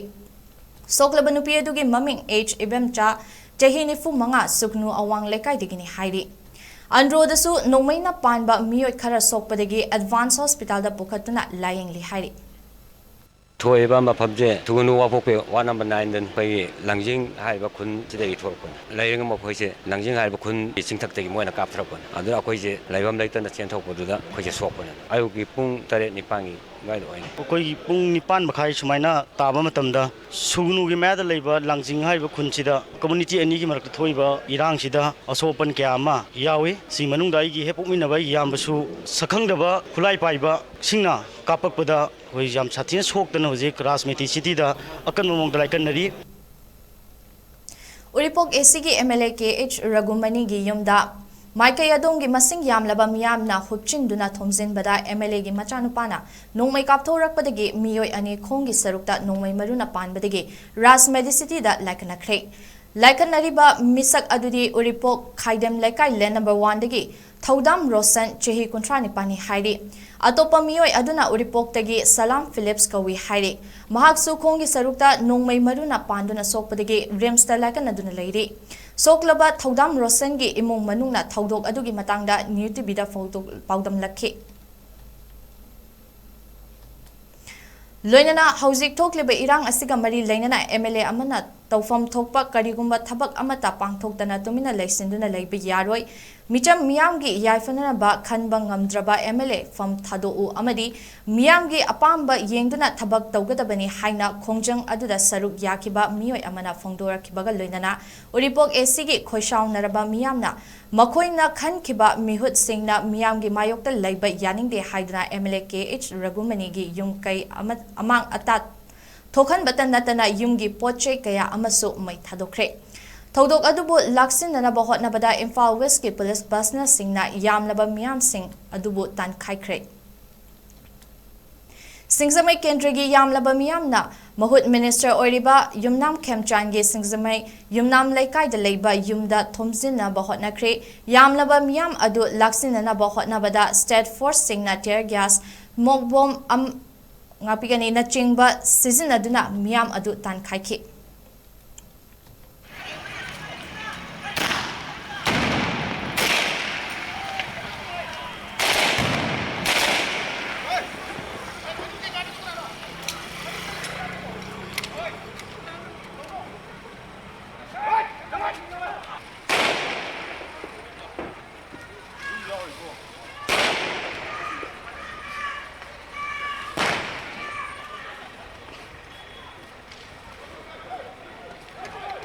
ꯁꯣꯛꯂꯕ ꯅꯨꯄꯤ ꯑꯗꯨꯒꯤ ꯃꯃꯤꯡ ꯑꯦꯆ ꯏꯕꯦꯝꯆꯥ, ꯆꯍꯤ ꯅꯤꯐꯨ ꯃꯉꯥ, ꯁꯨꯒꯅꯨ ꯑꯋꯥꯡ ꯂꯩꯀꯥꯏꯗꯒꯤꯅꯤ ꯍꯥꯏꯔꯤ꯫ ꯑꯟꯗ꯭ꯔꯣꯗꯁꯨ ꯅꯣꯡꯃꯩꯅ ꯄꯥꯟꯕ ꯃꯤꯑꯣꯏ ꯈꯔ ꯁꯣꯛꯄꯗꯒꯤ ꯑꯦꯗꯚꯥꯟꯁ ꯍꯣꯁꯄꯤꯇꯥꯜꯗ ꯄꯨꯈꯠꯇꯨꯅ ꯂꯥꯌꯦꯡꯂꯤ ꯍꯥꯏꯔꯤ꯫ ꯊꯣꯛꯏꯕ ꯃꯐꯝꯁꯦ ꯁꯨꯒꯅꯨ ꯋꯥꯡꯄꯣꯛꯄꯤ ꯋꯥꯔꯗ ꯅꯝꯕꯔ ꯅꯥꯏꯟꯗꯅꯤ꯫ ꯑꯩꯈꯣꯏꯒꯤ ꯂꯥꯡꯖꯤꯡ ꯍꯥꯏꯔꯤꯕ ꯈꯨꯟꯁꯤꯗꯒꯤ ꯊꯣꯛꯂꯛꯄꯅꯤ꯫ ꯂꯩꯔꯤꯕ ꯃꯈꯣꯏꯁꯦ ꯂꯥꯡꯖꯤꯡ ꯍꯥꯏꯔꯤꯕ ꯈꯨꯟꯒꯤ ꯆꯤꯡꯊꯛꯇꯒꯤ ꯃꯣꯏꯅ ꯀꯥꯞꯊꯔꯛꯄꯅꯤ꯫ ꯑꯗꯨꯅ ꯑꯩꯈꯣꯏꯁꯦ ꯂꯩꯐꯝ ꯂꯩꯇꯅ ꯆꯦꯟꯊꯣꯛꯄꯗꯨꯗ ꯑꯩꯈꯣꯏꯁꯦ ꯁꯣꯛꯄꯅꯦ꯫ ꯑꯌꯨꯛꯀꯤ ꯄꯨꯡ ꯇꯔꯦꯠ ꯅꯤꯄꯥꯟꯒꯤ ꯑꯗꯨꯋꯥꯏꯗ ꯑꯣꯏꯅꯤ꯫ ꯑꯩꯈꯣꯏꯒꯤ ꯄꯨꯡ ꯅꯤꯄꯥꯟ ꯃꯈꯥꯏ ꯁꯨꯃꯥꯏꯅ ꯇꯥꯕ ꯃꯇꯝꯗ ꯁꯨꯒꯅꯨꯒꯤ ꯃꯌꯥꯗ ꯂꯩꯕ ꯂꯥꯡꯖꯤꯡ ꯍꯥꯏꯔꯤꯕ ꯈꯨꯟꯁꯤꯗ ꯀꯝꯃ꯭ꯌꯨꯅꯤꯇꯤ ꯑꯅꯤꯒꯤ ꯃꯔꯛꯇ ꯊꯣꯛꯏꯕ ꯏꯔꯥꯡꯁꯤꯗ ꯑꯁꯣꯛ ꯑꯄꯟ ꯀꯌꯥ ꯑꯃ ꯌꯥꯎꯏ꯫ ꯁꯤ ꯃꯅꯨꯡꯗ ꯑꯩꯒꯤ ꯍꯦꯛ ꯄꯣꯛꯃꯤꯟꯅꯕ ꯑꯩꯒꯤ ꯏꯌꯥꯝꯕꯁꯨ ꯁꯛꯈꯪꯗꯕ ꯈꯨꯠꯂꯥꯏ ꯄꯥꯏꯕꯁꯤꯡꯅ ꯀꯥꯞꯄꯛꯄꯗ ꯑꯩꯈꯣꯏ ꯌꯥꯝ ꯁꯥꯊꯤꯅ ꯁꯣꯛꯇꯅ ꯍꯧꯖꯤꯛ ꯔꯥꯖ ꯃꯦꯗꯤꯁꯤꯇꯤꯗ ꯑꯀꯟꯕ ꯃꯑꯣꯡꯗ ꯂꯥꯏꯀꯠꯅꯔꯤ꯫ ꯎꯔꯤꯄꯣꯛ ꯑꯦꯁꯤꯒꯤ M L A K H ꯔꯘꯨꯃꯅꯤꯒꯤ ꯌꯨꯝꯗ ꯃꯥꯏꯀꯩ ꯑꯗꯣꯝꯒꯤ ꯃꯁꯤꯡ ꯌꯥꯝꯂꯕ ꯃꯤꯌꯥꯝꯅ ꯍꯨꯞꯆꯤꯟꯗꯨꯅ ꯊꯣꯝꯖꯤꯟꯕꯗ ꯑꯦꯝ ꯑꯦꯜ ꯑꯦꯒꯤ ꯃꯆꯥꯅꯨꯄꯥꯅ ꯅꯣꯡꯃꯩ ꯀꯥꯞꯊꯣꯔꯛꯄꯗꯒꯤ ꯃꯤꯑꯣꯏ ꯑꯅꯤ ꯈꯣꯡꯒꯤ ꯁꯔꯨꯛꯇ ꯅꯣꯡꯃꯩ ꯃꯔꯨꯅ ꯄꯥꯟꯕꯗꯒꯤ ꯔꯥꯖ ꯃꯦꯗꯤꯁꯤꯇꯤꯗ ꯂꯥꯏꯀꯠꯅꯈ꯭ꯔꯦ꯫ ꯂꯥꯏꯀꯠꯅꯔꯤꯕ ꯃꯤꯁꯛ ꯑꯗꯨꯗꯤ ꯎꯔꯤꯄꯣꯛ ꯈꯥꯏꯗꯦꯝ ꯂꯩꯀꯥꯏ ꯂꯦꯟ ꯅꯝꯕꯔ ꯋꯥꯟꯗꯒꯤ ꯊꯧꯗꯥꯝ ꯔꯣꯁꯟ, ꯆꯍꯤ ꯀꯨꯟꯊ꯭ꯔꯥ ꯅꯤꯄꯥꯟꯅꯤ ꯍꯥꯏꯔꯤ꯫ ꯑꯇꯣꯞꯄ ꯃꯤꯑꯣꯏ ꯑꯗꯨꯅ ꯎꯔꯤꯄꯣꯛꯇꯒꯤ ꯁꯂꯥꯝ ꯐꯤꯂꯤꯞꯁ ꯀꯧꯏ ꯍꯥꯏꯔꯤ꯫ ꯃꯍꯥꯛꯁꯨ ꯈꯣꯡꯒꯤ ꯁꯔꯨꯛꯇ ꯅꯣꯡꯃꯩ ꯃꯔꯨꯅ ꯄꯥꯟꯗꯨꯅ ꯁꯣꯛꯄꯗꯒꯤ ꯔꯤꯝꯁꯇ ꯂꯥꯏꯀꯠꯅꯗꯨꯅ ꯂꯩꯔꯤ꯫ ꯁꯣꯛꯂꯕ ꯊꯧꯗꯥꯝ ꯔꯣꯁꯟꯒꯤ ꯏꯃꯨꯡ ꯃꯅꯨꯡꯅ ꯊꯧꯗꯣꯛ ꯑꯗꯨꯒꯤ ꯃꯇꯥꯡꯗ ꯅ꯭ꯌꯨ ꯇꯤꯚꯤꯗ ꯐꯣꯡꯗꯣꯛ-, ꯄꯥꯎꯗꯝꯂꯛꯈꯤ꯫ ꯂꯣꯏꯅꯅ ꯍꯧꯖꯤꯛ ꯊꯣꯛꯂꯤꯕ ꯏꯔꯥꯡ ꯑꯁꯤꯒ ꯃꯔꯤ ꯂꯩꯅꯅ MLA ꯑꯃꯅ ꯇꯧꯐꯝ ꯊꯣꯛꯄ ꯀꯔꯤꯒꯨꯝꯕ ꯊꯕꯛ ꯑꯃꯠꯇ ꯄꯥꯡꯊꯣꯛꯇꯅ ꯇꯨꯃꯤꯟꯅ ꯂꯩꯁꯤꯟꯗꯨꯅ ꯂꯩꯕ ꯌꯥꯔꯣꯏ꯫ ꯃꯤꯆꯝ ꯃꯤꯌꯥꯝꯒꯤ ꯌꯥꯏꯐꯅꯅꯕ ꯈꯟꯕ ꯉꯝꯗ꯭ꯔꯕ MLA ꯐꯝ ꯊꯥꯗꯣꯛꯎ ꯑꯃꯗꯤ ꯃꯤꯌꯥꯝꯒꯤ ꯑꯄꯥꯝꯕ ꯌꯦꯡꯗꯨꯅ ꯊꯕꯛ ꯇꯧꯒꯗꯕꯅꯤ ꯍꯥꯏꯅ ꯈꯣꯡꯖꯪ ꯑꯗꯨꯗ ꯁꯔꯨꯛ ꯌꯥꯈꯤꯕ ꯃꯤꯑꯣꯏ ꯑꯃꯅ ꯐꯣꯡꯗꯣꯔꯛꯈꯤꯕꯒ ꯂꯣꯏꯅꯅ ꯎꯔꯤꯄꯣꯛ ACꯒꯤ ꯈꯣꯏꯁꯥꯎꯅꯔꯕ ꯃꯤꯌꯥꯝꯅ ꯃꯈꯣꯏꯅ ꯈꯟꯈꯤꯕ ꯃꯤꯍꯨꯠꯁꯤꯡꯅ ꯃꯤꯌꯥꯝꯒꯤ ꯃꯥꯌꯣꯛꯇ ꯂꯩꯕ ꯌꯥꯅꯤꯡꯗꯦ ꯍꯥꯏꯗꯨꯅ MLA KH ꯔꯘꯨꯃꯅꯤꯒꯤ ꯌꯨꯝ ꯀꯩ ꯑꯃ-, ꯑꯃꯥꯡ ꯑꯇꯥ ꯊꯣꯛꯍꯟꯕꯇ ꯅꯠꯇꯅ ꯌꯨꯝꯒꯤ ꯄꯣꯠ ꯆꯩ ꯀꯌꯥ ꯑꯃꯁꯨ ꯃꯩ ꯊꯥꯗꯣꯛꯈ꯭ꯔꯦ꯫ ꯊꯧꯗꯣꯛ ꯑꯗꯨꯕꯨ ꯂꯥꯛꯁꯤꯟꯅꯅꯕ ꯍꯣꯠꯅꯕꯗ ꯏꯝꯐꯥꯜ ꯋꯦꯁꯀꯤ ꯄꯨꯂꯤꯁ ꯕꯁꯅꯁꯤꯡꯅ ꯌꯥꯝꯂꯕ ꯃꯤꯌꯥꯝꯁꯤꯡ ꯑꯗꯨꯕꯨ ꯇꯥꯟꯈꯥꯏꯈ꯭ꯔꯦ꯫ ꯁꯤꯡꯖꯃꯩ ꯀꯦꯟꯗ꯭ꯔꯒꯤ ꯌꯥꯝꯂꯕ ꯃꯤꯌꯥꯝꯅ ꯃꯍꯨꯠ ꯃꯤꯅꯤꯁꯇꯔ ꯑꯣꯏꯔꯤꯕ ꯌꯨꯝꯅꯥꯝ ꯈꯦꯝꯆꯥꯟꯒꯤ ꯁꯤꯡꯖꯃꯩ ꯌꯨꯝꯅꯥꯝ ꯂꯩꯀꯥꯏꯗ ꯂꯩꯕ ꯌꯨꯝꯗ ꯊꯣꯝꯖꯤꯟꯅꯕ ꯍꯣꯠꯅꯈ꯭ꯔꯦ꯫ ꯌꯥꯝꯂꯕ ꯃꯤꯌꯥꯝ ꯑꯗꯨ ꯂꯥꯛꯁꯤꯟꯅꯅꯕ ꯍꯣꯠꯅꯕꯗ state forceꯁꯤꯡꯅ tear gas, smoke bomb ꯑꯝ-, ꯉꯥꯛꯄꯤꯒꯅꯤ ꯅꯆꯤꯡꯕ ꯁꯤꯖꯤꯟꯅꯗꯨꯅ ꯃꯤꯌꯥꯝ ꯑꯗꯨ ꯇꯥꯟꯈꯥꯏꯈꯤ꯫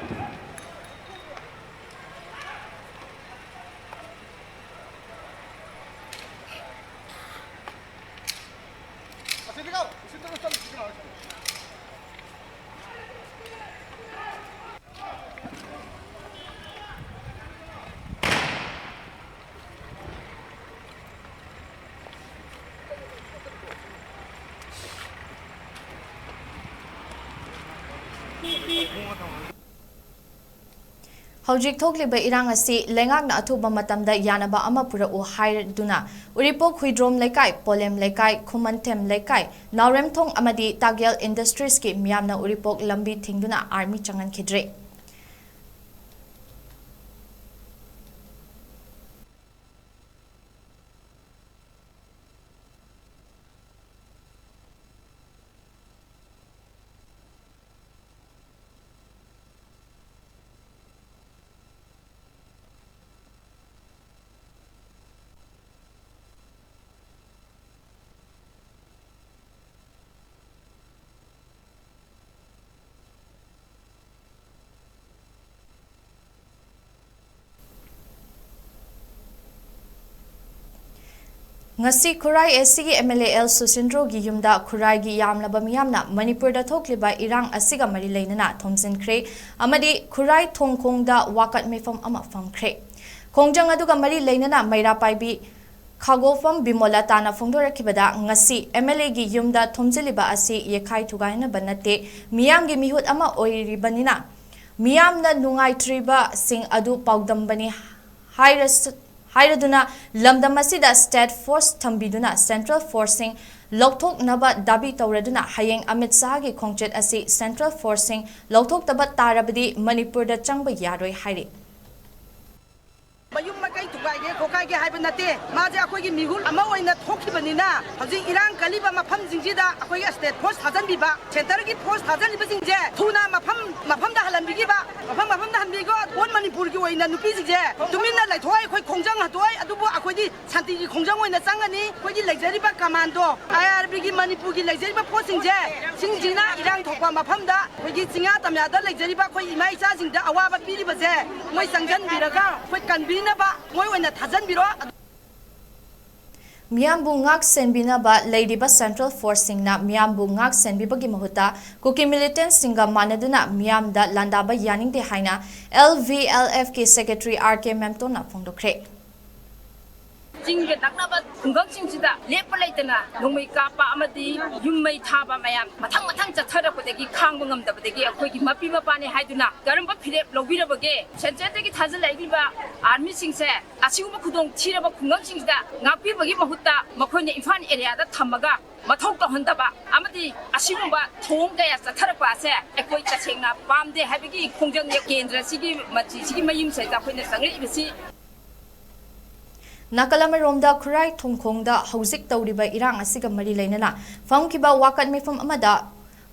ꯍꯧꯖꯤꯛ ꯊꯣꯛꯂꯤꯕ ꯏꯔꯥꯡ ꯑꯁꯤ ꯂꯩꯉꯥꯛꯅ ꯑꯊꯨꯕ ꯃꯇꯝꯗ ꯌꯥꯅꯕ ꯑꯃ ꯄꯨꯔꯛꯎ ꯍꯥꯏꯗꯨꯅ ꯎꯔꯤꯄꯣꯛ ꯍꯨꯏꯗ꯭ꯔꯣꯝ ꯂꯩꯀꯥꯏ, ꯄꯣꯂꯦꯝ ꯂꯩꯀꯥꯏ, ꯈꯨꯃꯟꯊꯦꯝ ꯂꯩꯀꯥꯏ, ꯅꯥꯎꯔꯦꯝꯊꯣꯡ ꯑꯃꯗꯤ ꯇꯥꯒꯦꯜ ꯏꯟꯗꯁꯇ꯭ꯔꯤꯁꯀꯤ ꯃꯤꯌꯥꯝꯅ ꯎꯔꯤꯄꯣꯛ ꯂꯝꯕꯤ ꯊꯤꯡꯗꯨꯅ ꯑꯥꯔꯃꯤ ꯆꯪꯍꯟꯈꯤꯗ꯭ꯔꯦ꯫ ꯉꯁꯤ ꯈꯨꯔꯥꯏ ꯑꯦꯁ ꯁꯤꯒꯤ ꯑꯦꯝ ꯑꯦꯜ ꯑꯦ ꯑꯦꯜ ꯁꯨꯁꯤꯟꯗ꯭ꯔꯣꯒꯤ ꯌꯨꯝꯗ ꯈꯨꯔꯥꯏꯒꯤ ꯌꯥꯝꯂꯕ ꯃꯤꯌꯥꯝꯅ ꯃꯅꯤꯄꯨꯔꯗ ꯊꯣꯛꯂꯤꯕ ꯏꯔꯥꯡ ꯑꯁꯤꯒ ꯃꯔꯤ ꯂꯩꯅꯅ ꯊꯣꯝꯖꯤꯟꯈ꯭ꯔꯦ ꯑꯃꯗꯤ ꯈꯨꯔꯥꯏ ꯊꯣꯡꯈꯣꯡꯗ ꯋꯥꯀꯠ ꯃꯤꯐꯝ ꯑꯃ ꯐꯝꯈ꯭ꯔꯦ꯫ ꯈꯣꯡꯖꯪ ꯑꯗꯨꯒ ꯃꯔꯤ ꯂꯩꯅꯅ ꯃꯩꯔꯥ ꯄꯥꯏꯕꯤ ꯈꯥꯒꯣꯐꯝ ꯕꯤꯃꯣꯂꯥꯇꯥꯅ ꯐꯣꯡꯗꯣꯔꯛꯈꯤꯕꯗ, ꯉꯁꯤ ꯑꯦꯝ ꯑꯦꯜ ꯑꯦꯒꯤ ꯌꯨꯝꯗ ꯊꯣꯝꯖꯤꯜꯂꯤꯕ ꯑꯁꯤ ꯌꯦꯛꯈꯥꯏ ꯊꯨꯒꯥꯏꯅꯕ ꯅꯠꯇꯦ, ꯃꯤꯌꯥꯝꯒꯤ ꯃꯤꯍꯨꯠ ꯑꯃ ꯑꯣꯏꯔꯤꯕꯅꯤꯅ ꯃꯤꯌꯥꯝꯅ ꯅꯨꯡꯉꯥꯏꯇ꯭ꯔꯤꯕꯁꯤꯡ ꯑꯗꯨ ꯄꯥꯎꯗꯝꯕꯅꯤ ꯍꯥꯏꯔꯁꯨ ꯍꯥꯏꯔꯗꯨꯅ ꯂꯝꯗꯝ ꯑꯁꯤꯗ ꯁ꯭ꯇꯦꯠ ꯐꯣꯔꯁ ꯊꯝꯕꯤꯗꯨꯅ ꯁꯦꯟꯇ꯭ꯔꯦꯜ ꯐꯣꯔꯁꯁꯤꯡ ꯂꯧꯊꯣꯛꯅꯕ ꯗꯥꯕꯤ ꯇꯧꯔꯗꯨꯅ ꯍꯌꯦꯡ ꯑꯃꯤꯠ ꯁꯥꯍꯒꯤ ꯈꯣꯡꯆꯠ ꯑꯁꯤ ꯁꯦꯟꯇ꯭ꯔꯦꯜ ꯐꯣꯔꯁꯁꯤꯡ ꯂꯧꯊꯣꯛꯇꯕ ꯇꯥꯔꯕꯗꯤ ꯃꯅꯤꯄꯨꯔꯗ ꯆꯪꯕ ꯌꯥꯔꯣꯏ ꯍꯥꯏꯔꯤ꯫ ꯃꯌꯨꯝ ꯃꯀꯩ ꯊꯨꯒꯥꯏꯒꯦ ꯈꯣꯠꯀꯥꯏꯒꯦ ꯍꯥꯏꯕ ꯅꯠꯇꯦ꯫ ꯃꯥꯁꯦ ꯑꯩꯈꯣꯏꯒꯤ ꯃꯤꯍꯨꯠ ꯑꯃ ꯑꯣꯏꯅ ꯊꯣꯛꯈꯤꯕꯅꯤꯅ ꯍꯧꯖꯤꯛ ꯏꯔꯥꯡ ꯀꯜꯂꯤꯕ ꯃꯐꯝꯁꯤꯡꯁꯤꯗ ꯑꯩꯈꯣꯏꯒꯤ ꯁ꯭ꯇꯦꯠ ꯐꯣꯔꯁ ꯊꯥꯖꯟꯕꯤꯕ, ꯁꯦꯟꯇꯔꯒꯤ ꯐꯣꯔꯁ ꯊꯥꯖꯜꯂꯤꯕꯁꯤꯡꯁꯦ ꯊꯨꯅ ꯃꯐꯝ ꯃꯐꯝꯗ ꯍꯜꯍꯟꯕꯤꯈꯤꯕ, ꯃꯐꯝ ꯃꯐꯝꯗ ꯍꯟꯕꯤꯈꯣ꯫ ꯑꯣꯜ ꯃꯅꯤꯄꯨꯔꯒꯤ ꯑꯣꯏꯅ ꯅꯨꯄꯤꯁꯤꯡꯁꯦ ꯇꯨꯃꯤꯟꯅ ꯂꯩꯊꯣꯛꯑꯣꯏ, ꯑꯩꯈꯣꯏ ꯈꯣꯡꯖꯪ ꯍꯟꯗꯣꯛꯑꯣꯏ, ꯑꯗꯨꯕꯨ ꯑꯩꯈꯣꯏꯗꯤ ꯁꯥꯟꯇꯤꯒꯤ ꯈꯣꯡꯖꯪ ꯑꯣꯏꯅ ꯆꯪꯒꯅꯤ꯫ ꯑꯩꯈꯣꯏꯒꯤ ꯂꯩꯖꯔꯤꯕ ꯀꯃꯥꯟꯗꯣ, ꯑꯥꯏ ꯑꯥꯔ ꯕꯤꯒꯤ ꯃꯅꯤꯄꯨꯔꯒꯤ ꯂꯩꯖꯔꯤꯕ ꯐꯣꯔꯁꯁꯤꯡꯁꯦ ꯁꯤꯡꯁꯤꯅ ꯏꯔꯥꯡ ꯊꯣꯛꯄ ꯃꯐꯝꯗ ꯑꯩꯈꯣꯏꯒꯤ ꯆꯤꯡꯌꯥ ꯇꯝꯌꯥꯗ ꯂꯩꯖꯔꯤꯕ ꯑꯩꯈꯣꯏ ꯏꯃꯥ ꯏꯆꯥꯁꯤꯡꯗ ꯑꯋꯥꯕ ꯄꯤꯔꯤꯕꯁꯦ ꯃꯣꯏ ꯆꯪꯁꯤꯟꯕꯤꯔꯒ ꯑꯩꯈꯣꯏ ꯀꯟꯕꯤꯅꯕ ꯃꯣꯏ ꯑꯣꯏꯅ ꯊꯥꯖꯟꯕꯤꯔꯣ꯫ ꯃꯤꯌꯥꯝꯕꯨ ꯉꯥꯛ ꯁꯦꯟꯕꯤꯅꯕ ꯂꯩꯔꯤꯕ ꯁꯦꯟꯇ꯭ꯔꯦꯜ ꯐꯣꯔꯁꯁꯤꯡꯅ ꯃꯤꯌꯥꯝꯕꯨ ꯉꯥꯛ ꯁꯦꯟꯕꯤꯕꯒꯤ ꯃꯍꯨꯠꯇ ꯀꯨꯀꯤ ꯃꯤꯂꯤꯇꯦꯟꯠꯁꯤꯡꯒ ꯃꯥꯟꯅꯗꯨꯅ ꯃꯤꯌꯥꯝꯗ ꯂꯥꯟꯗꯥꯕ ꯌꯥꯅꯤꯡꯗꯦ ꯍꯥꯏꯅ ꯑꯦꯜ ꯚꯤ ꯑꯦꯜ ꯑꯦꯐꯀꯤ ꯁꯦꯀ꯭ꯔꯦꯇꯔꯤ ꯑꯥꯔ ꯀꯦ ꯃꯦꯝꯇꯣꯟꯅ ꯐꯣꯡꯗꯣꯛꯈ꯭ꯔꯦ꯫ ꯆꯤꯡꯒ ꯅꯛꯅꯕ ꯈꯨꯡꯒꯪꯁꯤꯡꯁꯤꯗ ꯂꯦꯞꯄ ꯂꯩꯇꯅ ꯅꯣꯡꯃꯩ ꯀꯥꯞꯄ ꯑꯃꯗꯤ ꯌꯨꯝ ꯃꯩ ꯊꯥꯕ ꯃꯌꯥꯝ ꯃꯊꯪ ꯃꯊꯪ ꯆꯠꯊꯔꯛꯄꯗꯒꯤ ꯈꯥꯡꯕ ꯉꯝꯗꯕꯗꯒꯤ ꯑꯩꯈꯣꯏꯒꯤ ꯃꯄꯤ ꯃꯄꯥꯅꯤ ꯍꯥꯏꯗꯨꯅ ꯀꯔꯝꯕ ꯐꯤꯔꯦꯞ ꯂꯧꯕꯤꯔꯕꯒꯦ? ꯁꯦꯟꯇ꯭ꯔꯦꯜꯗꯒꯤ ꯊꯥꯖꯤꯜꯂꯛꯂꯤꯕ ꯑꯥꯔꯃꯤꯁꯤꯡꯁꯦ ꯑꯁꯤꯒꯨꯝꯕ ꯈꯨꯗꯣꯡ ꯊꯤꯔꯕ ꯈꯨꯡꯒꯪꯁꯤꯡꯁꯤꯗ ꯉꯥꯛꯄꯤꯕꯒꯤ ꯃꯍꯨꯠꯇ ꯃꯈꯣꯏꯅ ꯏꯝꯐꯥꯜ ꯑꯦꯔꯤꯌꯥꯗ ꯊꯝꯃꯒ ꯃꯊꯧ ꯇꯧꯍꯟꯗꯕ ꯑꯃꯗꯤ ꯑꯁꯤꯒꯨꯝꯕ ꯊꯧꯑꯣꯡ ꯀꯌꯥ ꯆꯠꯊꯔꯛꯄ ꯑꯁꯦ ꯑꯩꯈꯣꯏ ꯇꯁꯦꯡꯅ ꯄꯥꯝꯗꯦ ꯍꯥꯏꯕꯒꯤ ꯈꯣꯡꯖꯪꯅꯦ꯫ ꯀꯦꯟꯗ꯭ꯔꯁꯤꯒꯤ ꯃꯟꯇ꯭ꯔꯤꯁꯤꯒꯤ ꯃꯌꯨꯝꯁꯤꯗ ꯑꯩꯈꯣꯏꯅ ꯆꯪꯂꯛꯏꯕꯁꯤ꯫ ꯅꯥꯀꯜ ꯑꯃꯔꯣꯝꯗ ꯈꯨꯔꯥꯏ ꯊꯣꯡꯈꯣꯡꯗ ꯍꯧꯖꯤꯛ ꯇꯧꯔꯤꯕ ꯏꯔꯥꯡ ꯑꯁꯤꯒ ꯃꯔꯤ ꯂꯩꯅꯅ ꯐꯝꯈꯤꯕ ꯋꯥꯀꯠ ꯃꯤꯐꯝ ꯑꯃꯗ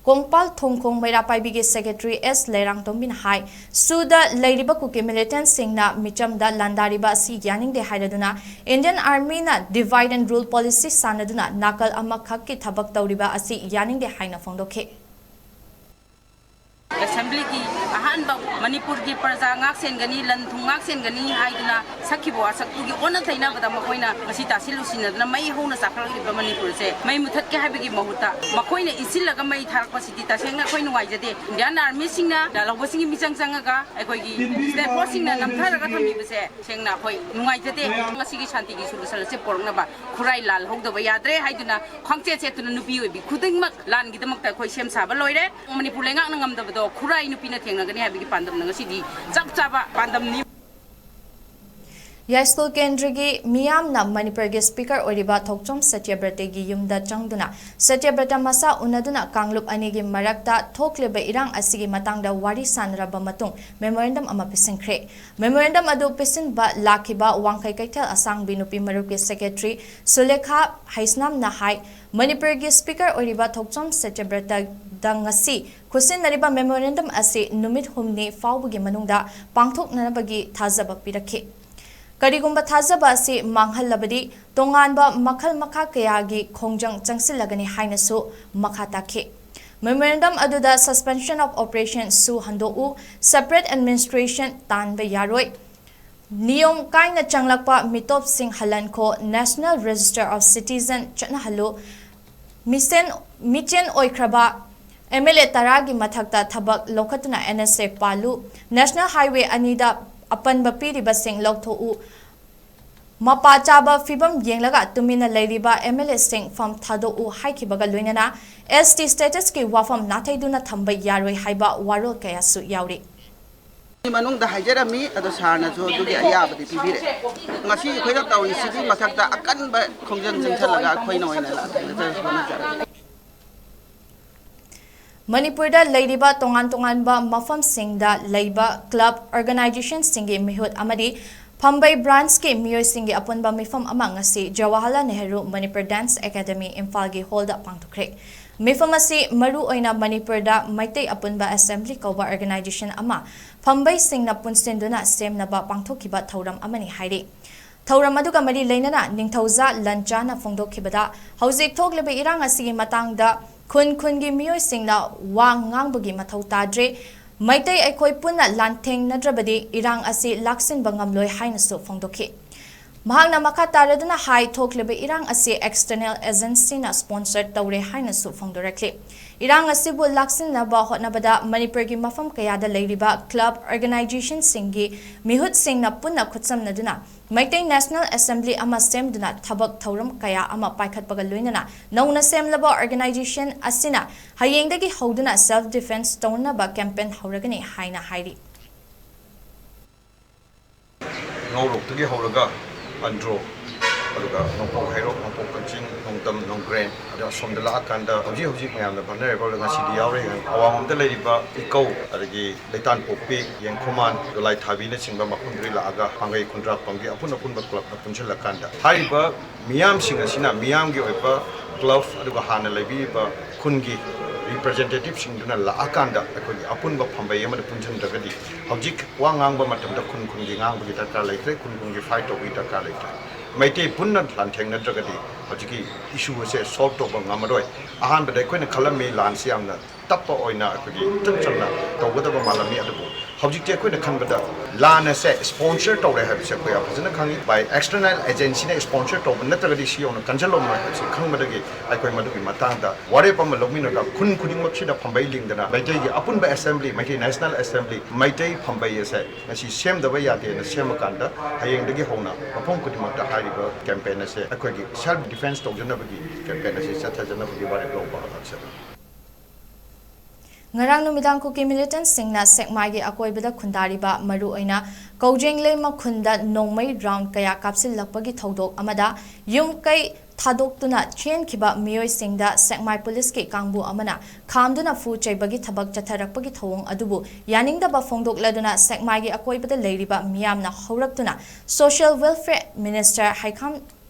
ꯀꯣꯡꯄꯥꯜ ꯊꯣꯡꯈꯣꯡ ꯃꯩꯔꯥ ꯄꯥꯏꯕꯤꯒꯤ ꯁꯦꯀ꯭ꯔꯦꯇꯔꯤ ꯑꯦꯁ ꯂꯩꯔꯥꯡꯇꯣꯝꯕꯤꯅ ꯍꯥꯏ, ꯁꯨꯗ ꯂꯩꯔꯤꯕ ꯀꯨꯀꯤ ꯃꯤꯂꯤꯇꯦꯟꯠꯁꯤꯡꯅ ꯃꯤꯆꯝꯗ ꯂꯥꯟꯗꯥꯔꯤꯕ ꯑꯁꯤ ꯌꯥꯅꯤꯡꯗꯦ ꯍꯥꯏꯔꯗꯨꯅ Indian Armyꯅ divide and rule policy ꯁꯥꯟꯅꯗꯨꯅ ꯅꯥꯀꯜ ꯑꯃꯈꯛꯀꯤ ꯊꯕꯛ ꯇꯧꯔꯤꯕ ꯑꯁꯤ ꯌꯥꯅꯤꯡꯗꯦ ꯍꯥꯏꯅ ꯐꯣꯡꯗꯣꯛꯈꯤ꯫ ꯑꯦꯁꯦꯝꯕ꯭ꯂꯤꯒꯤ ꯑꯍꯥꯟꯕ ꯃꯅꯤꯄꯨꯔꯒꯤ ꯄ꯭ꯔꯖꯥ ꯉꯥꯛ ꯁꯦꯟꯒꯅꯤ, ꯂꯟ ꯊꯨꯝ ꯉꯥꯛ ꯁꯦꯟꯒꯅꯤ ꯍꯥꯏꯗꯨꯅ ꯁꯛꯈꯤꯕ ꯋꯥꯁꯛꯇꯨꯒꯤ ꯑꯣꯟꯅ ꯇꯩꯅꯕꯗ ꯃꯈꯣꯏꯅ ꯉꯁꯤ ꯇꯥꯁꯤꯜꯂꯨ ꯁꯤꯟꯅꯗꯨꯅ ꯃꯩ ꯍꯧꯅ ꯆꯥꯛꯈꯠꯂꯛꯂꯤꯕ ꯃꯅꯤꯄꯨꯔꯁꯦ ꯃꯩ ꯃꯨꯊꯠꯀꯦ ꯍꯥꯏꯕꯒꯤ ꯃꯍꯨꯠꯇ ꯃꯈꯣꯏꯅ ꯏꯟꯁꯤꯜꯂꯒ ꯃꯩ ꯊꯥꯔꯛꯄꯁꯤꯗꯤ ꯇꯁꯦꯡꯅ ꯑꯩꯈꯣꯏ ꯅꯨꯡꯉꯥꯏꯖꯗꯦ꯫ ꯏꯟꯗꯤꯌꯥꯟ ꯑꯥꯔꯃꯤꯁꯤꯡꯅ ꯂꯥꯜꯍꯧꯕꯁꯤꯡꯒꯤ ꯃꯤꯆꯪ ꯆꯪꯉꯒ ꯑꯩꯈꯣꯏꯒꯤ ꯁ꯭ꯇꯦꯠ ꯐꯣꯔꯁꯁꯤꯡꯅ ꯅꯝꯊꯔꯒ ꯊꯝꯕꯤꯕꯁꯦ ꯇꯁꯦꯡꯅ ꯑꯩꯈꯣꯏ ꯅꯨꯡꯉꯥꯏꯖꯗꯦ꯫ ꯉꯁꯤꯒꯤ ꯁꯥꯟꯇꯤꯒꯤ ꯁꯣꯂꯨꯁꯟ ꯑꯁꯦ ꯄꯨꯔꯛꯅꯕ ꯈꯨꯔꯥꯏ ꯂꯥꯜꯍꯧꯗꯕ ꯌꯥꯗ꯭ꯔꯦ ꯍꯥꯏꯗꯨꯅ ꯈ꯭ꯋꯥꯡꯆꯦꯠ ꯆꯦꯠꯇꯨꯅ ꯅꯨꯄꯤ ꯑꯣꯏꯕꯤ ꯈꯨꯗꯤꯡꯃꯛ ꯂꯥꯟꯒꯤꯗꯃꯛꯇ ꯑꯩꯈꯣꯏ ꯁꯦꯝ ꯁꯥꯕ ꯂꯣꯏꯔꯦ꯫ ꯃꯅꯤꯄꯨꯔ ꯂꯩꯉꯥꯛꯅ ꯉꯝꯗꯕꯗꯣ ꯈꯨꯔꯥꯏ ꯅꯨꯄꯤꯅ ꯊꯦꯡꯅꯒꯅꯤ ꯍꯥꯏꯕꯒꯤ ꯄꯥꯟꯗꯝꯅ ꯉꯁꯤꯗꯤ ꯆꯞ ꯆꯥꯕ ꯄꯥꯟꯗꯝꯅꯤ꯫ ꯌꯥꯏꯁ꯭ꯀꯨꯜ ꯀꯦꯟꯗ꯭ꯔꯒꯤ ꯃꯤꯌꯥꯝꯅ ꯃꯅꯤꯄꯨꯔꯒꯤ ꯁ꯭ꯄꯤꯀꯔ ꯑꯣꯏꯔꯤꯕ ꯊꯣꯛꯆꯣꯝ ꯁꯇ꯭ꯌꯕ꯭ꯔꯇꯒꯤ ꯌꯨꯝꯗ ꯆꯪꯗꯨꯅ ꯁꯇ꯭ꯌꯕ꯭ꯔꯇ ꯃꯁꯥ ꯎꯅꯗꯨꯅ ꯀꯥꯡꯂꯨꯞ ꯑꯅꯤꯒꯤ ꯃꯔꯛꯇ ꯊꯣꯛꯂꯤꯕ ꯏꯔꯥꯡ ꯑꯁꯤꯒꯤ ꯃꯇꯥꯡꯗ ꯋꯥꯔꯤ ꯁꯥꯅꯔꯕ ꯃꯇꯨꯡ ꯃꯦꯃꯣꯔꯦꯟꯗꯝ ꯑꯃ ꯄꯤꯁꯤꯟꯈ꯭ꯔꯦ꯫ ꯃꯦꯃꯣꯔꯦꯟꯗꯝ ꯑꯗꯨ ꯄꯤꯁꯤꯟꯕ ꯂꯥꯛꯈꯤꯕ ꯋꯥꯡꯈꯩ ꯀꯩꯊꯦꯜ ꯑꯁꯥꯡꯕꯤ ꯅꯨꯄꯤ ꯃꯔꯨꯞꯀꯤ ꯁꯦꯀ꯭ꯔꯦꯇꯔꯤ ꯁꯨꯂꯦꯈꯥ ꯍꯩꯁꯅꯥꯝꯅ ꯍꯥꯏ, ꯃꯅꯤꯄꯨꯔꯒꯤ ꯁ꯭ꯄꯤꯀꯔ ꯑꯣꯏꯔꯤꯕ ꯊꯣꯛꯆꯣꯝ ꯁꯇ꯭ꯌꯕ꯭ꯔꯇꯗ ꯉꯁꯤ ꯈꯨꯠꯁꯤꯟꯅꯔꯤꯕ ꯃꯦꯃꯣꯔꯦꯟꯗꯝ ꯑꯁꯤ ꯅꯨꯃꯤꯠ ꯍꯨꯝꯅꯤ ꯐꯥꯎꯕꯒꯤ ꯃꯅꯨꯡꯗ ꯄꯥꯡꯊꯣꯛꯅꯅꯕꯒꯤ ꯊꯥꯖꯕ ꯄꯤꯔꯛꯈꯤ꯫ ꯀꯔꯤꯒꯨꯝꯕ ꯊꯥꯖꯕ ꯑꯁꯤ ꯃꯥꯡꯍꯜꯂꯕꯗꯤ ꯇꯣꯉꯥꯟꯕ ꯃꯈꯜ ꯃꯈꯥ ꯀꯌꯥꯒꯤ ꯈꯣꯡꯖꯪ ꯆꯪꯁꯤꯜꯂꯒꯅꯤ ꯍꯥꯏꯅꯁꯨ ꯃꯈꯥ ꯇꯥꯈꯤ꯫ ꯃꯦꯃꯣꯔꯦꯟꯗꯝ ꯑꯗꯨꯗ Suspension of Operation ꯁꯨ ꯍꯟꯗꯣꯛꯎ, separate administration ꯇꯥꯟꯕ ꯌꯥꯔꯣꯏ, ꯅꯤꯌꯣꯝ ꯀꯥꯏꯅ ꯆꯪꯂꯛꯄ ꯃꯤꯇꯣꯞꯁꯤꯡ ꯍꯜꯍꯟꯈꯣ, National Register of Citizen ꯆꯠꯅꯍꯜꯂꯨ, ꯃꯤꯁꯦꯟ ꯃꯤꯆꯦꯟ ꯑꯣꯏꯈ꯭ꯔꯕ ꯑꯦꯝ ꯑꯦꯜ ꯑꯦ ꯇꯔꯥꯒꯤ ꯃꯊꯛꯇ ꯊꯕꯛ ꯂꯧꯈꯠꯇꯨꯅ ꯑꯦꯟ ꯑꯦꯁ ꯑꯦ ꯄꯥꯜꯂꯨ, ꯅꯦꯁꯅꯦꯜ ꯍꯥꯏꯋꯦ ꯑꯅꯤꯗ ꯑꯄꯟꯕ ꯄꯤꯔꯤꯕꯁꯤꯡ ꯂꯧꯊꯣꯛꯎ, ꯃꯄꯥ ꯆꯥꯕ ꯐꯤꯕꯝ ꯌꯦꯡꯂꯒ ꯇꯨꯃꯤꯟꯅ ꯂꯩꯔꯤꯕ ꯑꯦꯝ ꯑꯦꯜ ꯑꯦꯁꯤꯡ ꯐꯝ ꯊꯥꯗꯣꯛꯎ ꯍꯥꯏꯈꯤꯕꯒ ꯂꯣꯏꯅꯅ ꯑꯦꯁ ꯇꯤ ꯁ꯭ꯇꯦꯇꯁꯀꯤ ꯋꯥꯐꯝ ꯅꯥꯊꯩꯗꯨꯅ ꯊꯝꯕ ꯌꯥꯔꯣꯏ ꯍꯥꯏꯕ ꯋꯥꯔꯣꯜ ꯀꯌꯥꯁꯨ ꯌꯥꯎꯔꯤ꯫ ꯃꯅꯨꯡꯗ ꯍꯥꯏꯖꯔꯝꯃꯤ, ꯑꯗꯣ ꯁꯥꯔꯅꯁꯨ ꯑꯗꯨꯒꯤ ꯑꯌꯥꯕꯗꯤ ꯄꯤꯕꯤꯔꯦ꯫ ꯉꯁꯤ ꯑꯩꯈꯣꯏꯅ ꯇꯧꯔꯤꯁꯤꯒꯤ ꯃꯊꯛꯇ ꯑꯀꯟꯕ ꯈꯣꯡꯖꯪ ꯆꯪꯁꯤꯜꯂꯒ ꯑꯩꯈꯣꯏꯅ ꯑꯣꯏꯅ ꯂꯥꯛ-, ꯍꯣꯠꯅꯖꯔꯒꯦ꯫ ꯃꯅꯤꯄꯨꯔꯗ ꯂꯩꯔꯤꯕ ꯇꯣꯉꯥꯟ ꯇꯣꯉꯥꯟꯕ ꯃꯐꯝꯁꯤꯡꯗ ꯂꯩꯕ ꯀ꯭ꯂꯕ, ꯑꯣꯔꯒꯅꯥꯏꯖꯦꯁꯟꯁꯤꯡꯒꯤ ꯃꯤꯍꯨꯠ ꯑꯃꯗꯤ ꯐꯝꯕꯩ ꯕ꯭ꯔꯥꯟꯆꯀꯤ ꯃꯤꯑꯣꯏꯁꯤꯡꯒꯤ ꯑꯄꯨꯟꯕ ꯃꯤꯐꯝ ꯑꯃ ꯉꯁꯤ ꯖꯋꯥꯍꯔꯂꯥꯜ ꯅꯦꯍꯔꯨ ꯃꯅꯤꯄꯨꯔ ꯗꯥꯟꯁ ꯑꯦꯀꯥꯗꯃꯤ ꯏꯝꯐꯥꯜꯒꯤ ꯍꯣꯜꯗ ꯄꯥꯡꯊꯣꯛꯈ꯭ꯔꯦ꯫ ꯃꯤꯐꯝ ꯑꯁꯤ ꯃꯔꯨ ꯑꯣꯏꯅ ꯃꯅꯤꯄꯨꯔꯗ ꯃꯩꯇꯩ ꯑꯄꯨꯟꯕ ꯑꯦꯁꯦꯝꯕ꯭ꯂꯤ ꯀꯧꯕ ꯑꯣꯔꯒꯅꯥꯏꯖꯦꯁꯟ ꯑꯃ ꯐꯝꯕꯩꯁꯤꯡꯅ ꯄꯨꯟꯁꯤꯟꯗꯨꯅ ꯁꯦꯝꯅꯕ ꯄꯥꯡꯊꯣꯛꯈꯤꯕ ꯊꯧꯔꯝ ꯑꯃꯅꯤ ꯍꯥꯏꯔꯤ꯫ ꯊꯧꯔꯝ ꯑꯗꯨꯒ ꯃꯔꯤ ꯂꯩꯅꯅ ꯅꯤꯡꯊꯧꯖꯥ ꯂꯟꯆꯥꯅ ꯐꯣꯡꯗꯣꯛꯈꯤꯕꯗ, ꯍꯧꯖꯤꯛ ꯊꯣꯛꯂꯤꯕ ꯏꯔꯥꯡ ꯑꯁꯤꯒꯤ ꯃꯇꯥꯡꯗ ꯈꯨꯟ ꯈꯨꯟꯒꯤ ꯃꯤꯑꯣꯏꯁꯤꯡꯅ ꯋꯥ ꯉꯥꯡꯕꯒꯤ ꯃꯊꯧ ꯇꯥꯗ꯭ꯔꯦ꯫ ꯃꯩꯇꯩ ꯑꯩꯈꯣꯏ ꯄꯨꯟꯅ ꯂꯥꯟꯊꯦꯡꯅꯗ꯭ꯔꯕꯗꯤ ꯏꯔꯥꯡ ꯑꯁꯤ ꯂꯥꯛꯁꯤꯟꯕ ꯉꯝꯂꯣꯏ ꯍꯥꯏꯅꯁꯨ ꯐꯣꯡꯗꯣꯛꯈꯤ꯫ ꯃꯍꯥꯛꯅ ꯃꯈꯥ ꯇꯥꯔꯗꯨꯅ ꯍꯥꯏ, ꯊꯣꯛꯂꯤꯕ ꯏꯔꯥꯡ ꯑꯁꯤ external agencyꯅ sponsor ꯇꯧꯔꯦ ꯍꯥꯏꯅꯁꯨ ꯐꯣꯡꯗꯣꯔꯛꯂꯤ꯫ ꯏꯔꯥꯡ ꯑꯁꯤꯕꯨ ꯂꯥꯛꯁꯤꯟꯅꯕ ꯍꯣꯠꯅꯕꯗ ꯃꯅꯤꯄꯨꯔꯒꯤ ꯃꯐꯝ ꯀꯌꯥꯗ ꯂꯩꯔꯤꯕ club organizationꯁꯤꯡꯒꯤ ꯃꯤꯍꯨꯠꯁꯤꯡꯅ ꯄꯨꯟꯅ ꯈꯨꯠꯁꯝꯅꯗꯨꯅ ꯃꯩꯇꯩ National Assembly ꯑꯃ ꯁꯦꯝꯗꯨꯅ ꯊꯕꯛ ꯊꯧꯔꯝ ꯀꯌꯥ ꯑꯃ ꯄꯥꯏꯈꯠꯄꯒ ꯂꯣꯏꯅꯅ ꯅꯧꯅ ꯁꯦꯝꯂꯕ organization ꯑꯁꯤꯅ ꯍꯌꯦꯡꯗꯒꯤ ꯍꯧꯗꯨꯅ self defence ꯇꯧꯅꯕ campaign ꯍꯧꯔꯒꯅꯤ ꯍꯥꯏꯅ ꯍꯥꯏꯔꯤ꯫ ꯉꯧꯔꯣꯛꯇꯒꯤ ꯍꯧꯔꯒ ꯑꯟꯗ꯭ꯔꯣ, ꯑꯗꯨꯒ ꯅꯣꯡꯄꯣꯛ ꯍꯩꯔꯣꯛ, ꯅꯣꯡꯄꯣꯛ ꯀꯛꯆꯤꯡ, ꯅꯣꯡꯗꯝ, ꯅꯣꯡꯒ꯭ꯔꯦꯟ, ꯑꯗ ꯑꯁꯣꯝꯗ ꯂꯥꯛꯑꯀꯥꯟꯗ ꯍꯧꯖꯤꯛ ꯍꯧꯖꯤꯛ ꯃꯌꯥꯝꯅ vulnerable ꯑꯣꯏꯔꯒ ꯉꯁꯤꯗꯤ ꯌꯥꯎꯔꯦ꯫ ꯑꯋꯥꯡꯂꯣꯝꯗ ꯂꯩꯔꯤꯕ ꯏꯀꯧ, ꯑꯗꯒꯤ ꯂꯩꯇꯥꯟ ꯄꯣꯛꯄꯤ, ꯌꯦꯡꯈꯣꯃꯥꯟ, ꯗꯣꯂꯥꯏ ꯊꯥꯕꯤꯅꯆꯤꯡꯕ ꯃꯐꯝꯗꯨꯗꯒꯤ ꯂꯥꯛꯑꯒ ꯄꯥꯡꯒꯩ ꯈꯨꯟꯗ꯭ꯔꯥꯛꯄꯝꯒꯤ ꯑꯄꯨꯟ ꯑꯄꯨꯟꯕ clubꯇ ꯄꯨꯟꯁꯤꯜꯂꯀꯥꯟꯗ ꯍꯥꯏꯔꯤꯕ ꯃꯤꯌꯥꯝꯁꯤꯡ ꯑꯁꯤꯅ ꯃꯤꯌꯥꯝꯒꯤ ꯑꯣꯏꯕ club ꯑꯗꯨꯒ ꯍꯥꯟꯅ ꯂꯩꯕꯤꯔꯤꯕ ꯈꯨꯟꯒꯤ representativeꯁꯤꯡꯗꯨꯅ ꯂꯥꯛꯑꯀꯥꯟꯗ ꯑꯩꯈꯣꯏꯒꯤ ꯑꯄꯨꯟꯕ ꯐꯝꯕꯩ ꯑꯃꯗ ꯄꯨꯟꯁꯤꯟꯗ꯭ꯔꯒꯗꯤ ꯍꯧꯖꯤꯛ ꯋꯥ ꯉꯥꯡꯕ ꯃꯇꯝꯗ ꯈꯨꯟ ꯈꯨꯟꯒꯤ ꯉꯥꯡꯕꯒꯤ ꯗꯔꯀꯥꯔ ꯂꯩꯇ꯭ꯔꯦ, ꯈꯨꯟ ꯈꯨꯟꯒꯤ fight ꯇꯧꯕꯒꯤ ꯗꯔꯀꯥꯔ ꯂꯩꯇ꯭ꯔꯦ꯫ ꯃꯩꯇꯩ ꯄꯨꯟꯅ ꯂꯥꯟꯊꯦꯡꯅꯗ꯭ꯔꯒꯗꯤ ꯍꯧꯖꯤꯛꯀꯤ issue ꯑꯁꯦ solve ꯇꯧꯕ ꯉꯝꯃꯔꯣꯏ꯫ ꯑꯍꯥꯟꯕꯗ ꯑꯩꯈꯣꯏꯅ ꯈꯜꯂꯝꯃꯤ ꯂꯥꯟꯁꯤ ꯌꯥꯝꯅ ꯇꯞꯄ ꯑꯣꯏꯅ ꯑꯩꯈꯣꯏꯒꯤ ꯏꯆꯝ ꯆꯝꯅ ꯇꯧꯒꯗꯕ ꯃꯥꯜꯂꯝꯃꯤ, ꯑꯗꯨꯕꯨ ꯍꯧꯖꯤꯛꯇꯤ ꯑꯩꯈꯣꯏꯅ ꯈꯟꯕꯗ ꯂꯥꯟ ꯑꯁꯦ sponsor ꯇꯧꯔꯦ ꯍꯥꯏꯕꯁꯦ ꯑꯩꯈꯣꯏ ꯌꯥꯝ ꯐꯖꯅ ꯈꯪꯉꯤ꯫ By external agencyꯅ sponsor ꯇꯧꯕ ꯅꯠꯇ꯭ꯔꯒꯗꯤ ꯁꯤ ꯌꯧꯅ ꯀꯟꯁꯤꯜꯂꯝꯃꯣꯏ ꯍꯥꯏꯕꯁꯤ ꯈꯪꯕꯗꯒꯤ ꯑꯩꯈꯣꯏ ꯃꯗꯨꯒꯤ ꯃꯇꯥꯡꯗ ꯋꯥꯔꯦꯞ ꯑꯃ ꯂꯧꯃꯤꯟꯅꯔꯒ ꯈꯨꯟ ꯈꯨꯗꯤꯡꯃꯛꯁꯤꯗ ꯐꯝꯕꯩ ꯂꯤꯡꯗꯅ ꯃꯩꯇꯩꯒꯤ ꯑꯄꯨꯟꯕ assembly, Meitei National Assembly, Meitei ꯐꯝꯕꯩ ꯑꯁꯦ ꯉꯁꯤ ꯁꯦꯝꯗꯕ ꯌꯥꯗꯦꯅ ꯁꯦꯝꯃꯀꯥꯟꯗ ꯍꯌꯦꯡꯗꯒꯤ ꯍꯧꯅ ꯃꯐꯝ ꯈꯨꯗꯤꯡꯃꯛꯇ ꯍꯥꯏꯔꯤꯕ campaign ꯑꯁꯦ ꯑꯩꯈꯣꯏꯒꯤ self defence ꯇꯧꯖꯅꯕꯒꯤ campaign ꯑꯁꯤ ꯆꯠꯊꯖꯅꯕꯒꯤ ꯋꯥꯔꯦꯞ ꯂꯧꯕ ꯍꯥꯏꯕꯁꯤꯅꯤ꯫ ꯉꯔꯥꯡ ꯅꯨꯃꯤꯗꯥꯡ ꯀꯨꯀꯤ militantꯁꯤꯡꯅ ꯁꯦꯛꯃꯥꯏꯒꯤ ꯑꯀꯣꯏꯕꯗ ꯈꯨꯟꯗꯥꯔꯤꯕ ꯃꯔꯨꯑꯣꯏꯅ ꯀꯧꯖꯦꯡꯂꯩꯃ ꯈꯨꯟꯗ ꯅꯣꯡꯃꯩ round ꯀꯌꯥ ꯀꯥꯞꯁꯤꯜꯂꯛꯄꯒꯤ ꯊꯧꯗꯣꯛ ꯑꯃꯗ ꯌꯨꯝ ꯀꯩ ꯊꯥꯗꯣꯛꯇꯨꯅ ꯆꯦꯟꯈꯤꯕ ꯃꯤꯑꯣꯏꯁꯤꯡꯗ ꯁꯦꯛꯃꯥꯏ ꯄꯨꯂꯤꯁꯀꯤ ꯀꯥꯡꯕꯨ ꯑꯃꯅ ꯈꯥꯝꯗꯨꯅ ꯐꯨ ꯆꯩꯕꯒꯤ ꯊꯕꯛ ꯆꯠꯊꯔꯛꯄꯒꯤ ꯊꯧꯑꯣꯡ ꯑꯗꯨꯕꯨ ꯌꯥꯅꯤꯡꯗꯕ ꯐꯣꯡꯗꯣꯛꯂꯗꯨꯅ ꯁꯦꯛꯃꯥꯏꯒꯤ ꯑꯀꯣꯏꯕꯗ ꯂꯩꯔꯤꯕ ꯃꯤꯌꯥꯝꯅ ꯍꯧꯔꯛꯇꯨꯅ Social Welfare Minister ꯍꯩꯈꯥꯝ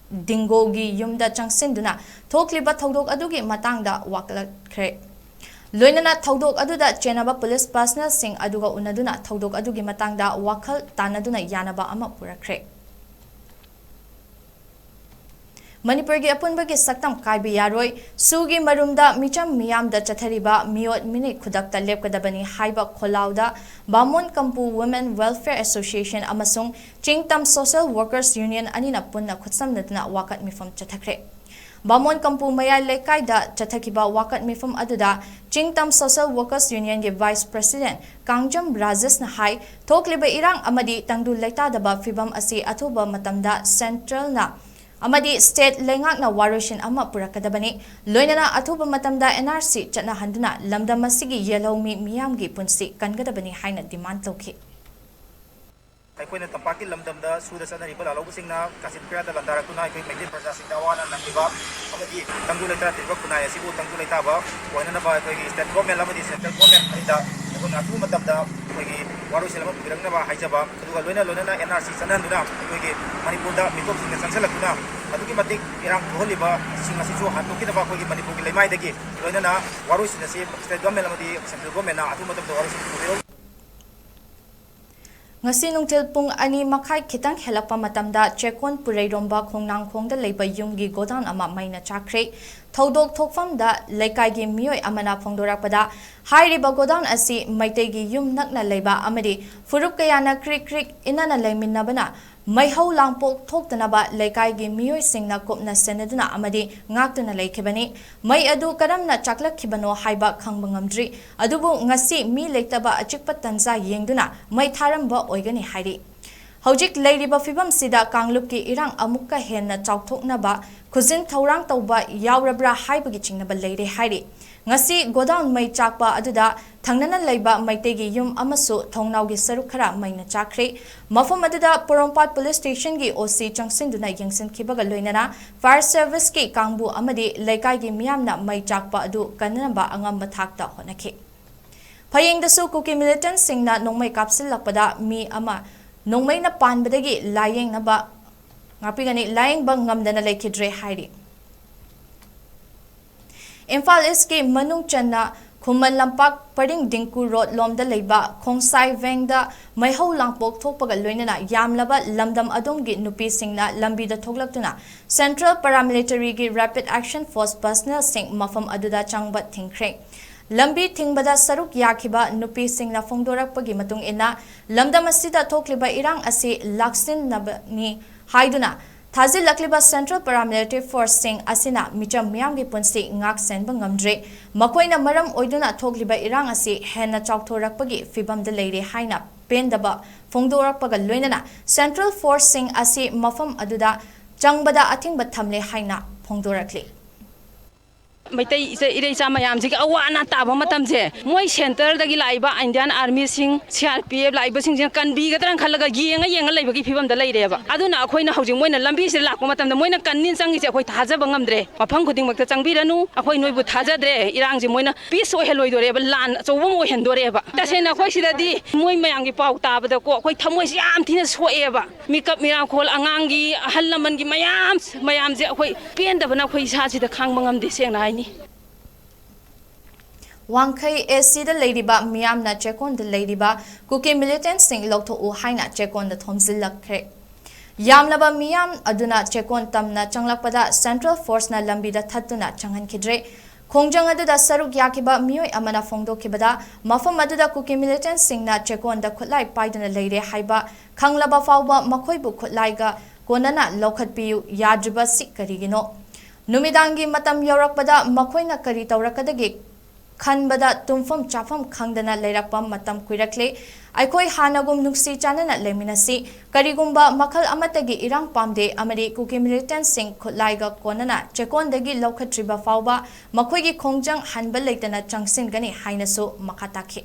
ꯗꯤꯡꯒꯣꯒꯤ ꯌꯨꯝꯗ ꯆꯪꯁꯤꯟꯗꯨꯅ ꯊꯣꯛꯂꯤꯕ ꯊꯧꯗꯣꯛ ꯑꯗꯨꯒꯤ ꯃꯇꯥꯡꯗ ꯋꯥꯀꯠꯈ꯭ꯔꯦ꯫ ꯂꯣꯏꯅꯅ ꯊꯧꯗꯣꯛ ꯑꯗꯨꯗ ꯆꯦꯟꯅꯕ ꯄꯨꯂꯤꯁ personnelꯁꯤꯡ ꯑꯗꯨꯒ ꯎꯅꯗꯨꯅ ꯊꯧꯗꯣꯛ ꯑꯗꯨꯒꯤ ꯃꯇꯥꯡꯗ ꯋꯥꯈꯜ ꯇꯥꯟꯅꯗꯨꯅ ꯌꯥꯅꯕ ꯑꯃ ꯄꯨꯔꯛꯈ꯭ꯔꯦ꯫ ꯃꯅꯤꯄꯨꯔꯒꯤ ꯑꯄꯨꯟꯕꯒꯤ ꯁꯛꯇꯝ ꯀꯥꯏꯕ ꯌꯥꯔꯣꯏ, ꯁꯨꯒꯤ ꯃꯔꯨꯝꯗ ꯃꯤꯆꯝ ꯃꯤꯌꯥꯝꯗ ꯆꯠꯊꯔꯤꯕ ꯃꯤꯑꯣꯠ ꯃꯤꯅꯩ ꯈꯨꯗꯛꯇ ꯂꯦꯞꯀꯗꯕꯅꯤ ꯍꯥꯏꯕ ꯈꯣꯜꯂꯥꯎꯗ ꯕꯥꯃꯣꯟ ꯀꯝꯄꯨ Women Welfare Association ꯑꯃꯁꯨꯡ ꯆꯤꯡꯇꯝ Social Workers Union ꯑꯅꯤꯅ ꯄꯨꯟꯅ ꯈꯨꯠꯁꯝꯅꯗꯨꯅ ꯋꯥꯀꯠ ꯃꯤꯐꯝ ꯆꯠꯊꯈ꯭ꯔꯦ꯫ ꯕꯥꯃꯣꯟ ꯀꯝꯄꯨ ꯃꯌꯥꯏ ꯂꯩꯀꯥꯏꯗ ꯆꯠꯊꯈꯤꯕ ꯋꯥꯀꯠ ꯃꯤꯐꯝ ꯑꯗꯨꯗ ꯆꯤꯡꯇꯝ Social Workers Unionꯒꯤ Vice President Kangjam ꯔꯥꯖꯦꯁꯅ ꯍꯥꯏ, ꯊꯣꯛꯂꯤꯕ ꯏꯔꯥꯡ ꯑꯃꯗꯤ ꯇꯪꯗꯨ ꯂꯩꯇꯥꯗꯕ ꯐꯤꯕꯝ ꯑꯁꯤ ꯑꯊꯨꯕ ꯃꯇꯝꯗ Centralꯅ ꯑꯃꯗꯤ State ꯂꯩꯉꯥꯛꯅ ꯋꯥꯔꯣꯏꯁꯤꯟ ꯑꯃ ꯄꯨꯔꯛꯀꯗꯕꯅꯤ꯫ ꯂꯣꯏꯅꯅ ꯑꯊꯨꯕ ꯃꯇꯝꯗ N R C ꯆꯠꯅꯍꯟꯗꯨꯅ ꯂꯝꯗꯝ ꯑꯁꯤꯒꯤ ꯌꯦꯜꯍꯧꯃꯤ ꯃꯤꯌꯥꯝꯒꯤ ꯄꯨꯟꯁꯤ ꯀꯟꯒꯗꯕꯅꯤ ꯍꯥꯏꯅ demand ꯇꯧꯈꯤ꯫ ꯑꯩꯈꯣꯏꯅ ꯇꯝꯄꯥꯛꯀꯤ ꯂꯝꯗꯝꯗ ꯁꯨꯗ ꯆꯠꯅꯔꯤꯕ ꯂꯥꯜꯍꯧꯕꯁꯤꯡꯅ ꯀꯥꯆꯤꯟ ꯀꯣꯌꯥꯗ ꯂꯥꯟꯗꯥꯔꯛꯇꯨꯅ ꯑꯩꯈꯣꯏ ꯃꯩꯇꯩ ꯄ꯭ꯔꯖꯥꯁꯤꯡꯗ ꯑꯋꯥ ꯑꯅꯥ ꯅꯪꯂꯤꯕ ꯑꯃꯗꯤ ꯇꯪꯗꯨ ꯂꯩꯇꯥꯗ ꯂꯩꯔꯤꯕ ꯈꯨꯟꯅꯥꯏ ꯑꯁꯤꯕꯨ ꯇꯪꯗꯨ ꯂꯩꯇꯥꯕ ꯑꯣꯏꯅꯅꯕ ꯑꯩꯈꯣꯏꯒꯤ State Government ꯑꯃꯗꯤ Central Government ꯑꯅꯤꯗ ꯑꯩꯈꯣꯏꯅ ꯑꯊꯨꯕ ꯃꯇꯝꯗ ꯑꯩꯈꯣꯏꯒꯤ ꯋꯥꯔꯣꯏꯁꯤꯟ ꯑꯃ ꯄꯨꯕꯤꯔꯛꯅꯕ ꯍꯥꯏꯖꯕ, ꯑꯗꯨꯒ ꯂꯣꯏꯅ ꯂꯣꯏꯅꯅ N R C ꯆꯠꯅꯍꯟꯗꯨꯅ ꯑꯩꯈꯣꯏꯒꯤ ꯃꯅꯤꯄꯨꯔꯗ ꯃꯤꯇꯣꯞꯁꯤꯡꯅ ꯆꯪꯁꯤꯜꯂꯛꯇꯨꯅ ꯑꯗꯨꯛꯀꯤ ꯃꯇꯤꯛ ꯏꯔꯥꯡ ꯊꯣꯛꯍꯜꯂꯤꯕꯁꯤꯡ ꯑꯁꯤꯁꯨ ꯍꯟꯗꯣꯛꯈꯤꯅꯕ ꯑꯩꯈꯣꯏꯒꯤ ꯃꯅꯤꯄꯨꯔꯒꯤ ꯂꯩꯃꯥꯏꯗꯒꯤ ꯂꯣꯏꯅꯅ ꯋꯥꯔꯣꯏꯁꯤꯟ ꯑꯁꯤ State Government ꯑꯃꯗꯤ Central Governmentꯅ ꯑꯊꯨꯕ ꯃꯇꯝꯗ ꯋꯥꯔꯣꯏꯁꯤꯟ ꯄꯨꯕꯤꯔꯛꯎ꯫ ꯉꯁꯤ ꯅꯨꯡꯊꯤꯜ ꯄꯨꯡ ꯑꯅꯤ ꯃꯈꯥꯏ ꯈꯤꯇꯪ ꯍꯦꯜꯂꯛꯄ ꯃꯇꯝꯗ ꯆꯦꯛꯀꯣꯟ ꯄꯨꯔꯩꯔꯣꯝꯕ ꯈꯣꯡꯅꯥꯡꯈꯣꯡꯗ ꯂꯩꯕ ꯌꯨꯝꯒꯤ ꯒꯣꯗꯥꯎꯟ ꯑꯃ ꯃꯩꯅ ꯆꯥꯛꯈ꯭ꯔꯦ꯫ ꯊꯧꯗꯣꯛ ꯊꯣꯛꯐꯝꯗ ꯂꯩꯀꯥꯏꯒꯤ ꯃꯤꯑꯣꯏ ꯑꯃꯅ ꯐꯣꯡꯗꯣꯔꯛꯄꯗ, ꯍꯥꯏꯔꯤꯕ ꯒꯣꯗꯥꯎꯟ ꯑꯁꯤ ꯃꯩꯇꯩꯒꯤ ꯌꯨꯝ ꯅꯛꯅ ꯂꯩꯕ ꯑꯃꯗꯤ ꯐꯨꯔꯨꯞ ꯀꯌꯥꯅ ꯀ꯭ꯔꯤꯛ ꯀ꯭ꯔꯤꯛ ꯏꯟꯅꯅ ꯂꯩꯃꯤꯟꯅꯕꯅ ꯃꯩꯍꯧ ꯂꯥꯡꯄꯣꯛ ꯊꯣꯛꯇꯅꯕ ꯂꯩꯀꯥꯏꯒꯤ ꯃꯤꯑꯣꯏꯁꯤꯡꯅ ꯀꯨꯞꯅ ꯁꯦꯟꯅꯗꯨꯅ ꯑꯃꯗꯤ ꯉꯥꯛꯇꯨꯅ ꯂꯩꯈꯤꯕꯅꯤ꯫ ꯃꯩ ꯑꯗꯨ ꯀꯔꯝꯅ ꯆꯥꯛꯂꯛꯈꯤꯕꯅꯣ ꯍꯥꯏꯕ ꯈꯪꯕ ꯉꯝꯗ꯭ꯔꯤ, ꯑꯗꯨꯕꯨ ꯉꯁꯤ ꯃꯤ ꯂꯩꯇꯕ ꯑꯆꯤꯛꯄ ꯇꯟꯖꯥ ꯌꯦꯡꯗꯨꯅ ꯃꯩ ꯊꯥꯔꯝꯕ ꯑꯣꯏꯒꯅꯤ ꯍꯥꯏꯔꯤ꯫ ꯍꯧꯖꯤꯛ ꯂꯩꯔꯤꯕ ꯐꯤꯕꯝꯁꯤꯗ ꯀꯥꯡꯂꯨꯞꯀꯤ ꯏꯔꯥꯡ ꯑꯃꯨꯛꯀ ꯍꯦꯟꯅ ꯆꯥꯎꯊꯣꯛꯅꯕ ꯈꯨꯖꯤꯟ ꯊꯧꯔꯥꯡ ꯇꯧꯕ ꯌꯥꯎꯔꯕ꯭ꯔꯥ ꯍꯥꯏꯕꯒꯤ ꯆꯤꯡꯅꯕ ꯂꯩꯔꯦ ꯍꯥꯏꯔꯤ꯫ ꯉꯁꯤ ꯒꯣꯗꯥꯎꯟ ꯃꯩ ꯆꯥꯛꯄ ꯑꯗꯨꯗ ꯊꯪꯅꯅ ꯂꯩꯕ ꯃꯩꯇꯩꯒꯤ ꯌꯨꯝ ꯑꯃꯁꯨ ꯊꯣꯡꯅꯥꯎꯒꯤ ꯁꯔꯨꯛ ꯈꯔ ꯃꯩꯅ ꯆꯥꯛꯈ꯭ꯔꯦ꯫ ꯃꯐꯝ ꯑꯗꯨꯗ ꯄꯣꯔꯣꯝꯄꯥꯠ ꯄꯨꯂꯤꯁ ꯁ꯭ꯇꯦꯁꯟꯒꯤ O C ꯆꯪꯁꯤꯟꯗꯨꯅ ꯌꯦꯡꯁꯤꯟꯈꯤꯕꯒ ꯂꯣꯏꯅꯅ fire serviceꯀꯤ ꯀꯥꯡꯕꯨ ꯑꯃꯗꯤ ꯂꯩꯀꯥꯏꯒꯤ ꯃꯤꯌꯥꯝꯅ ꯃꯩ ꯆꯥꯛꯄ ꯑꯗꯨ ꯀꯟꯅꯅꯕ ꯑꯉꯝꯕ ꯊꯥꯛꯇ ꯍꯣꯠꯅꯈꯤ꯫ ꯐꯌꯦꯡꯗꯁꯨ ꯀꯨꯀꯤ militantꯁꯤꯡꯅ ꯅꯣꯡꯃꯩ ꯀꯥꯞꯁꯤꯜꯂꯛꯄꯗ ꯃꯤ ꯑꯃ ꯅꯣꯡꯃꯩꯅ ꯄꯥꯟꯕꯗꯒꯤ ꯂꯥꯌꯦꯡꯅꯕ, ꯉꯥꯛꯄꯤꯒꯅꯤ, ꯂꯥꯌꯦꯡꯕ ꯉꯝꯗꯅ ꯂꯩꯈꯤꯗ꯭ꯔꯦ ꯍꯥꯏꯔꯤ꯫ ꯏꯝꯐꯥꯜ ꯏꯁꯀꯤ ꯃꯅꯨꯡ ꯆꯟꯅ ꯈꯨꯃꯟ ꯂꯝꯄꯥꯛ ꯄꯔꯤꯡ ꯗꯤꯡꯀꯨ ꯔꯣꯗ ꯂꯣꯝꯗ ꯂꯩꯕ ꯈꯣꯡꯁꯥꯏ ꯚꯦꯡꯗ ꯃꯩꯍꯧ ꯂꯥꯡꯄꯣꯛ ꯊꯣꯛꯄꯒ ꯂꯣꯏꯅꯅ ꯌꯥꯝꯂꯕ ꯂꯝꯗꯝ ꯑꯗꯣꯝꯒꯤ ꯅꯨꯄꯤꯁꯤꯡꯅ ꯂꯝꯕꯤꯗ ꯊꯣꯛꯂꯛꯇꯨꯅ Central Paramilitaryꯒꯤ Rapid Action Force personnelꯁꯤꯡ ꯃꯐꯝ ꯑꯗꯨꯗ ꯆꯪꯕ ꯊꯤꯡꯈ꯭ꯔꯦ꯫ ꯂꯝꯕꯤ ꯊꯤꯡꯕꯗ ꯁꯔꯨꯛ ꯌꯥꯈꯤꯕ ꯅꯨꯄꯤꯁꯤꯡꯅ ꯐꯣꯡꯗꯣꯔꯛꯄꯒꯤ ꯃꯇꯨꯡ ꯏꯟꯅ, ꯂꯝꯗꯝ ꯑꯁꯤꯗ ꯊꯣꯛꯂꯤꯕ ꯏꯔꯥꯡ ꯑꯁꯤ ꯂꯥꯛꯁꯤꯟꯅꯕꯅꯤ ꯍꯥꯏꯗꯨꯅ ꯊꯥꯖꯤꯜꯂꯛꯂꯤꯕ Central Paramilitary Forceꯁꯤꯡ ꯑꯁꯤꯅ ꯃꯤꯆꯝ ꯃꯤꯌꯥꯝꯒꯤ ꯄꯨꯟꯁꯤ ꯉꯥꯛ ꯁꯦꯟꯕ ꯉꯝꯗ꯭ꯔꯦ꯫ ꯃꯈꯣꯏꯅ ꯃꯔꯝ ꯑꯣꯏꯗꯨꯅ ꯊꯣꯛꯂꯤꯕ ꯏꯔꯥꯡ ꯑꯁꯤ ꯍꯦꯟꯅ ꯆꯥꯎꯊꯣꯔꯛꯄꯒꯤ ꯐꯤꯚꯝꯗ ꯂꯩꯔꯦ ꯍꯥꯏꯅ ꯄꯦꯟꯗꯕ ꯐꯣꯡꯗꯣꯔꯛꯄꯒ ꯂꯣꯏꯅꯅ Central Forceꯁꯤꯡ ꯑꯁꯤ ꯃꯐꯝ ꯑꯗꯨꯗ ꯆꯪꯕꯗ ꯑꯊꯤꯡꯕ ꯊꯝꯂꯦ ꯍꯥꯏꯅ ꯐꯣꯡꯗꯣꯔꯛꯂꯤ꯫ ꯃꯩꯇꯩ ꯏꯆꯦ ꯏꯔꯩꯆꯥ ꯃꯌꯥꯝꯁꯤꯒꯤ ꯑꯋꯥ ꯑꯅꯥ ꯇꯥꯕ ꯃꯇꯝꯁꯦ, ꯃꯣꯏ centreꯗꯒꯤ ꯂꯥꯛꯏꯕ Indian Armyꯁꯤꯡ, C R P F ꯂꯥꯛꯏꯕꯁꯤꯡꯁꯤꯅ ꯀꯟꯕꯤꯒꯗ꯭ꯔꯥ ꯈꯜꯂꯒ ꯌꯦꯡꯉ ꯌꯦꯡꯉ ꯂꯩꯕꯒꯤ ꯐꯤꯕꯝꯗ ꯂꯩꯔꯦꯕ꯫ ꯑꯗꯨꯅ ꯑꯩꯈꯣꯏꯅ ꯍꯧꯖꯤꯛ ꯃꯣꯏꯅ ꯂꯝꯕꯤꯁꯤꯗ ꯂꯥꯛꯄ ꯃꯇꯝꯗ ꯃꯣꯏꯅ ꯀꯟꯅꯤꯅ ꯆꯪꯉꯤꯁꯦ ꯑꯩꯈꯣꯏ ꯊꯥꯖꯕ ꯉꯝꯗ꯭ꯔꯦ꯫ ꯃꯐꯝ ꯈꯨꯗꯤꯡꯃꯛꯇ ꯆꯪꯕꯤꯔꯅꯨ, ꯑꯩꯈꯣꯏ ꯅꯣꯏꯕꯨ ꯊꯥꯖꯗ꯭ꯔꯦ, ꯏꯔꯥꯡꯁꯦ ꯃꯣꯏꯅ peace ꯑꯣꯏꯍꯜꯂꯣꯏꯗꯣꯔꯦꯕ, ꯂꯥꯟ ꯑꯆꯧꯕ ꯑꯃ ꯑꯣꯏꯍꯟꯗꯣꯔꯦꯕ꯫ ꯇꯁꯦꯡꯅ ꯑꯩꯈꯣꯏ ꯁꯤꯗꯗꯤ ꯃꯣꯏ ꯃꯌꯥꯝꯒꯤ ꯄꯥꯎ ꯇꯥꯕꯗꯀꯣ ꯑꯩꯈꯣꯏ ꯊꯃꯣꯏꯁꯦ ꯌꯥꯝ ꯊꯤꯅ ꯁꯣꯛꯑꯦꯕ꯫ ꯃꯤꯀꯞ ꯃꯤꯔꯥꯡꯈꯣꯜ, ꯑꯉꯥꯡꯒꯤ, ꯑꯍꯜ ꯂꯃꯟꯒꯤ ꯃꯌꯥꯝ ꯃꯌꯥꯝꯁꯦ ꯑꯩꯈꯣꯏ ꯄꯦꯟꯗꯕꯅ ꯑꯩꯈꯣꯏ ꯏꯁꯥꯁꯤꯗ ꯈꯥꯡꯕ ꯉꯝꯗꯦ, ꯁꯦꯡꯅ ꯍꯥꯏꯅꯤ꯫ ꯋꯥꯡꯈꯩ ACꯗ ꯂꯩꯔꯤꯕ ꯃꯤꯌꯥꯝꯅ ꯆꯦꯛꯀꯣꯟꯗ ꯂꯩꯔꯤꯕ ꯀꯨꯀꯤ militantꯁꯤꯡ ꯂꯧꯊꯣꯛꯎ ꯍꯥꯏꯅ ꯆꯦꯛꯀꯣꯟꯗ ꯊꯣꯝꯖꯤꯜꯂꯛꯈ꯭ꯔꯦ꯫ ꯌꯥꯝꯂꯕ ꯃꯤꯌꯥꯝ ꯑꯗꯨꯅ ꯆꯦꯛꯀꯣꯟ ꯇꯝꯅ ꯆꯪꯂꯛꯄꯗ Central Forceꯅ ꯂꯝꯕꯤꯗ ꯊꯠꯇꯨꯅ ꯆꯪꯍꯟꯈꯤꯗ꯭ꯔꯦ꯫ ꯈꯣꯡꯖꯪ ꯑꯗꯨꯗ ꯁꯔꯨꯛ ꯌꯥꯈꯤꯕ ꯃꯤꯑꯣꯏ ꯑꯃꯅ ꯐꯣꯡꯗꯣꯛꯈꯤꯕꯗ, ꯃꯐꯝ ꯑꯗꯨꯗ ꯀꯨꯀꯤ militantꯁꯤꯡꯅ ꯆꯦꯛꯀꯣꯟꯗ ꯈꯨꯠꯂꯥꯏ ꯄꯥꯏꯗꯨꯅ ꯂꯩꯔꯦ ꯍꯥꯏꯕ ꯈꯪꯂꯕ ꯐꯥꯎꯕ ꯃꯈꯣꯏꯕꯨ ꯈꯨꯠꯂꯥꯏꯒ ꯀꯣꯟꯅꯅ ꯂꯧꯈꯠꯄꯤꯌꯨ ꯌꯥꯗ꯭ꯔꯤꯕꯁꯤ ꯀꯔꯤꯒꯤꯅꯣ? ꯅꯨꯃꯤꯗꯥꯡꯒꯤ ꯃꯇꯝ ꯌꯧꯔꯛꯄꯗ ꯃꯈꯣꯏꯅ ꯀꯔꯤ ꯇꯧꯔꯛꯀꯗꯒꯦ ꯈꯟꯕꯗ ꯇꯨꯝꯐꯝ ꯆꯥꯐꯝ ꯈꯪꯗꯅ ꯂꯩꯔꯛꯄ ꯃꯇꯝ ꯀꯨꯏꯔꯛꯂꯦ꯫ ꯑꯩꯈꯣꯏ ꯍꯥꯟꯅꯒꯨꯝ ꯅꯨꯡꯁꯤ ꯆꯥꯟꯅꯅ ꯂꯩꯃꯤꯟꯅꯁꯤ꯫ ꯀꯔꯤꯒꯨꯝꯕ ꯃꯈꯜ ꯑꯃꯠꯇꯒꯤ ꯏꯔꯥꯡ ꯄꯥꯝꯗꯦ ꯑꯃꯗꯤ ꯀꯨꯀꯤ militantꯁꯤꯡ ꯈꯨꯠꯂꯥꯏꯒ ꯀꯣꯟꯅꯅ ꯆꯦꯛꯀꯣꯟꯗꯒꯤ ꯂꯧꯈꯠꯇ꯭ꯔꯤꯕ ꯐꯥꯎꯕ ꯃꯈꯣꯏꯒꯤ ꯈꯣꯡꯖꯪ ꯍꯟꯕ ꯂꯩꯇꯅ ꯆꯪꯁꯤꯟꯒꯅꯤ ꯍꯥꯏꯅꯁꯨ ꯃꯈꯥ ꯇꯥꯈꯤ꯫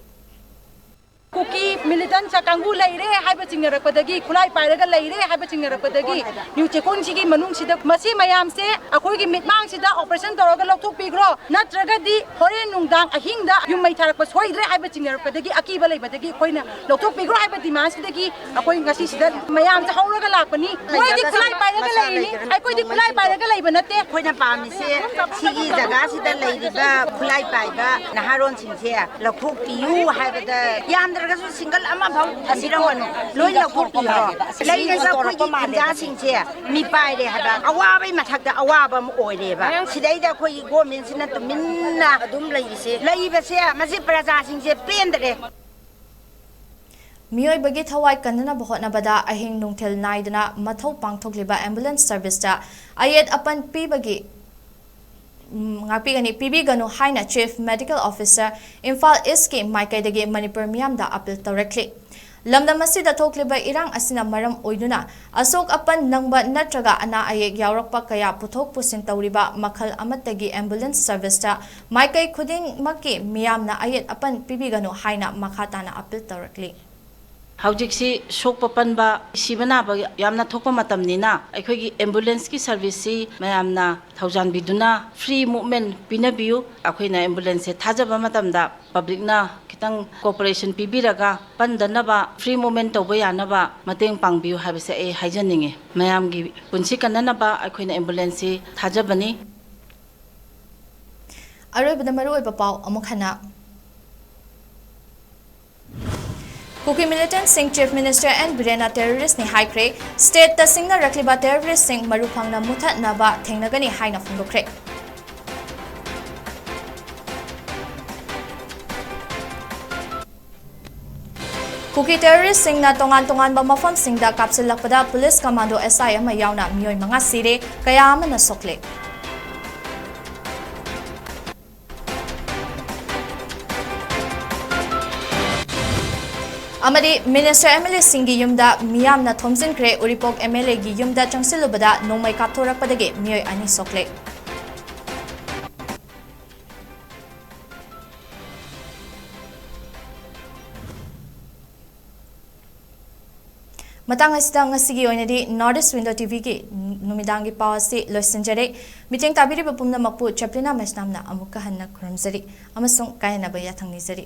ꯀꯨꯀꯤ ꯃꯤꯂꯤꯇꯦꯟꯠ ꯀꯥꯡꯕꯨ ꯂꯩꯔꯦ ꯍꯥꯏꯕ ꯆꯤꯡꯅꯔꯛꯄꯗꯒꯤ, ꯈꯨꯠꯂꯥꯏ ꯄꯥꯏꯔꯒ ꯂꯩꯔꯦ ꯍꯥꯏꯕ ꯆꯤꯡꯅꯔꯛꯄꯗꯒꯤ, ꯅ꯭ꯌꯨ ꯆꯦꯛꯀꯣꯟꯁꯤꯒꯤ ꯃꯅꯨꯡꯁꯤꯗ ꯃꯁꯤ ꯃꯌꯥꯝꯁꯦ ꯑꯩꯈꯣꯏꯒꯤ ꯃꯤꯠꯃꯥꯡꯁꯤꯗ ꯑꯣꯄꯔꯦꯁꯟ ꯇꯧꯔꯒ ꯂꯧꯊꯣꯛꯄꯤꯈ꯭ꯔꯣ, ꯅꯠꯇ꯭ꯔꯒꯗꯤ ꯍꯣꯔꯦꯟ ꯅꯨꯡꯗꯥꯡ ꯑꯍꯤꯡꯗ ꯌꯨꯝ ꯃꯩ ꯊꯥꯔꯛꯄ ꯁꯣꯏꯗ꯭ꯔꯦ ꯍꯥꯏꯕ ꯆꯤꯡꯅꯔꯛꯄꯗꯒꯤ, ꯑꯀꯤꯕ ꯂꯩꯕꯗꯒꯤ ꯑꯩꯈꯣꯏꯅ ꯂꯧꯊꯣꯛꯄꯤꯈ꯭ꯔꯣ ꯍꯥꯏꯕ ꯗꯤꯃꯥꯟꯁꯤꯗꯒꯤ ꯑꯩꯈꯣꯏ ꯉꯁꯤꯁꯤꯗ ꯃꯌꯥꯝꯁꯦ ꯍꯧꯔꯒ ꯂꯥꯛꯄꯅꯤ꯫ ꯃꯣꯏꯗꯤ ꯈꯨꯠꯂꯥꯏ ꯄꯥꯏꯔꯒ ꯂꯩꯔꯤꯅꯤ, ꯑꯩꯈꯣꯏꯗꯤ ꯈꯨꯠꯂꯥꯏ ꯄꯥꯏꯔꯒ ꯂꯩꯕ ꯅꯠꯇꯦ꯫ ꯑꯩꯈꯣꯏꯅ ꯄꯥꯝꯃꯤꯁꯦ ꯁꯤꯒꯤ ꯖꯒꯥꯁꯤꯗ ꯂꯩꯔꯤꯕ ꯈꯨꯠꯂꯥꯏ ꯄꯥꯏꯕ ꯅꯍꯥꯔꯣꯟꯁꯤꯡꯁꯦ ꯂꯧꯊꯣꯛꯄꯤꯌꯨ ꯍꯥꯏꯕꯗ, ꯌꯥꯝꯗ꯭ꯔꯒꯁꯨ ꯁꯤꯡꯒꯜ ꯑꯃꯐꯥꯎ ꯊꯝꯕꯤꯔꯝꯒꯅꯨ, ꯂꯣꯏ ꯂꯧꯊꯣꯛꯄꯤꯌꯨ꯫ ꯂꯩꯔꯤꯕ ꯑꯩꯈꯣꯏꯒꯤ ꯈꯨꯟꯖꯥꯁꯤꯡꯁꯦ ꯃꯤꯄꯥꯏꯔꯦ ꯍꯥꯏꯕ ꯑꯋꯥꯕꯒꯤ ꯃꯊꯛꯇ ꯑꯋꯥꯕ ꯑꯃ ꯑꯣꯏꯔꯦꯕ꯫ ꯁꯤꯗꯩꯗ ꯑꯩꯈꯣꯏꯒꯤ ꯒꯣꯔꯃꯦꯟꯁꯤꯅ ꯇꯨꯃꯤꯟꯅ ꯑꯗꯨꯝ ꯂꯩꯔꯤꯁꯦ, ꯂꯩꯕꯁꯦ ꯃꯁꯤ ꯄ꯭ꯔꯖꯥꯁꯤꯡꯁꯦ ꯄꯦꯟꯗ꯭ꯔꯦ꯫ ꯃꯤꯑꯣꯏꯕꯒꯤ ꯊꯋꯥꯏ ꯀꯟꯅꯅꯕ ꯍꯣꯠꯅꯕꯗ ꯑꯍꯤꯡ ꯅꯨꯡꯊꯤꯜ ꯅꯥꯏꯗꯅ ꯃꯊꯧ ꯄꯥꯡꯊꯣꯛꯂꯤꯕ ꯑꯦꯝꯕꯨꯂꯦꯟꯁ ꯁꯔꯚꯤꯁꯇ ꯑꯌꯦꯠ ꯑꯄꯟ ꯄꯤꯕꯒꯤ, ꯎꯝ, ꯉꯥꯛꯄꯤꯒꯅꯤ, ꯄꯤꯕꯤꯒꯅꯨ ꯍꯥꯏꯅ ꯆꯤꯐ ꯃꯦꯗꯤꯀꯦꯜ ꯑꯣꯐꯤꯁꯔ ꯏꯝꯐꯥꯜ ꯏꯁꯀꯤ ꯃꯥꯏꯀꯩꯗꯒꯤ ꯃꯅꯤꯄꯨꯔ ꯃꯤꯌꯥꯝꯗ ꯑꯄꯤꯜ ꯇꯧꯔꯛꯂꯤ꯫ ꯂꯝꯗꯝ ꯑꯁꯤꯗ ꯊꯣꯛꯂꯤꯕ ꯏꯔꯥꯡ ꯑꯁꯤꯅ ꯃꯔꯝ ꯑꯣꯏꯗꯨꯅ ꯑꯁꯣꯛ ꯑꯄꯟ ꯅꯪꯕ ꯅꯠꯇ꯭ꯔꯒ ꯑꯅꯥ ꯑꯌꯦꯛ ꯌꯥꯎꯔꯛꯄ ꯀꯌꯥ ꯄꯨꯊꯣꯛ ꯄꯨꯁꯤꯟ ꯇꯧꯔꯤꯕ ꯃꯈꯜ ꯑꯃꯠꯇꯒꯤ ꯑꯦꯝꯕꯨꯂꯦꯟꯁ ꯁꯔꯚꯤꯁꯇ ꯃꯥꯏꯀꯩ ꯈꯨꯗꯤꯡꯃꯛꯀꯤ ꯃꯤꯌꯥꯝꯅ ꯑꯌꯦꯠ ꯑꯄꯟ ꯄꯤꯕꯤꯒꯅꯨ ꯍꯥꯏꯅ ꯃꯈꯥ ꯇꯥꯅ ꯑꯄꯤꯜ ꯇꯧꯔꯛꯂꯤ꯫ ꯍꯧꯖꯤꯛꯁꯤ ꯁꯣꯛꯄ ꯄꯟꯕ, ꯁꯤꯕ ꯅꯥꯕ ꯌꯥꯝꯅ ꯊꯣꯛꯄ ꯃꯇꯝꯅꯤꯅ ꯑꯩꯈꯣꯏꯒꯤ ꯑꯦꯝꯕꯨꯂꯦꯟꯁꯀꯤ ꯁꯔꯚꯤꯁꯁꯤ ꯃꯌꯥꯝꯅ ꯊꯧꯖꯥꯟꯕꯤꯗꯨꯅ ꯐ꯭ꯔꯤ ꯃꯨꯞꯃꯦꯟ ꯄꯤꯅꯕꯤꯌꯨ꯫ ꯑꯩꯈꯣꯏꯅ ꯑꯦꯝꯕꯨꯂꯦꯟꯁꯁꯦ ꯊꯥꯖꯕ ꯃꯇꯝꯗ ꯄꯕ꯭ꯂꯤꯛꯅ ꯈꯤꯇꯪ ꯀꯣꯑꯣꯄꯔꯦꯁꯟ ꯄꯤꯕꯤꯔꯒ ꯄꯟꯗꯅꯕ, ꯐ꯭ꯔꯤ ꯃꯨꯞꯃꯦꯟ ꯇꯧꯕ ꯌꯥꯅꯕ ꯃꯇꯦꯡ ꯄꯥꯡꯕꯤꯌꯨ ꯍꯥꯏꯕꯁꯦ ꯑꯩ ꯍꯥꯏꯖꯅꯤꯡꯉꯤ꯫ ꯃꯌꯥꯝꯒꯤ ꯄꯨꯟꯁꯤ ꯀꯟꯅꯅꯕ ꯑꯩꯈꯣꯏꯅ ꯑꯦꯝꯕꯨꯂꯦꯟꯁꯁꯤ ꯊꯥꯖꯕꯅꯤ꯫ ꯑꯔꯣꯏꯕꯗ ꯃꯔꯨꯑꯣꯏꯕ ꯄꯥꯎ ꯑꯃꯨꯛ ꯍꯟꯅ꯫ ꯀꯨꯀꯤ ꯃꯤꯂꯤꯇꯦꯟꯠꯁꯤꯡ ꯆꯤꯐ ꯃꯤꯅꯤꯁꯇꯔ ꯑꯦꯟ ꯕꯤꯔꯦꯟꯅ ꯇꯦꯔꯣꯔꯤꯁ꯭ꯠꯅꯤ ꯍꯥꯏꯈ꯭ꯔꯦ꯫ ꯁ꯭ꯇꯦꯠꯇ ꯁꯤꯡꯅꯔꯛꯂꯤꯕ ꯇꯦꯔꯣꯔꯤꯁ꯭ꯠꯁꯤꯡ ꯃꯔꯨ ꯐꯪꯅ ꯃꯨꯊꯠꯅꯕ ꯊꯦꯡꯅꯒꯅꯤ ꯍꯥꯏꯅ ꯐꯣꯡꯗꯣꯛꯈ꯭ꯔꯦ꯫ ꯀꯨꯀꯤ ꯇꯦꯔꯣꯔꯤꯁ꯭ꯠꯁꯤꯡꯅ ꯇꯣꯉꯥꯟ ꯇꯣꯉꯥꯟꯕ ꯃꯐꯝꯁꯤꯡꯗ ꯀꯥꯞꯁꯤꯜꯂꯛꯄꯗ ꯄꯨꯂꯤꯁ ꯀꯃꯥꯟꯗꯣ ꯑꯦꯁ ꯑꯥꯏ ꯑꯃ ꯌꯥꯎꯅ ꯃꯤꯑꯣꯏ ꯃꯉꯥ ꯁꯤꯔꯦ, ꯀꯌꯥ ꯑꯃꯅ ꯁꯣꯛꯂꯦ꯫ ꯑꯃꯗꯤ ꯃꯤꯅꯤꯁꯇꯔ ꯑꯦꯝ ꯑꯦꯜ ꯑꯦꯁꯤꯡꯒꯤ ꯌꯨꯝꯗ ꯃꯤꯌꯥꯝꯅ ꯊꯣꯝꯖꯤꯟꯈ꯭ꯔꯦ꯫ ꯎꯔꯤꯄꯣꯛ ꯑꯦꯝ ꯑꯦꯜ ꯑꯦꯒꯤ ꯌꯨꯝꯗ ꯆꯪꯁꯤꯜꯂꯨꯕꯗ ꯅꯣꯡꯃꯩ ꯀꯥꯞꯊꯣꯔꯛꯄꯗꯒꯤ ꯃꯤꯑꯣꯏ ꯑꯅꯤ ꯁꯣꯛꯂꯦ꯫ ꯃꯇꯥꯡ ꯑꯁꯤꯗ ꯉꯁꯤꯒꯤ ꯑꯣꯏꯅꯗꯤ North East Window ꯇꯤꯚꯤꯒꯤ ꯅꯨꯃꯤꯗꯥꯡꯒꯤ ꯄꯥꯎ ꯑꯁꯤ ꯂꯣꯏꯁꯤꯟꯖꯔꯦ꯫ ꯃꯤꯠꯌꯦꯡ ꯇꯥꯕꯤꯔꯤꯕ ꯄꯨꯝꯅꯃꯛꯄꯨ ꯆꯦꯄ꯭ꯂꯤꯅꯥ ꯃꯩꯁꯅꯥꯝꯅ ꯑꯃꯨꯛꯀ ꯍꯟꯅ ꯈꯨꯔꯨꯝꯖꯔꯤ ꯑꯃꯁꯨꯡ ꯀꯥꯏꯅꯅꯕ ꯌꯥꯊꯪ ꯅꯤꯖꯔꯤ꯫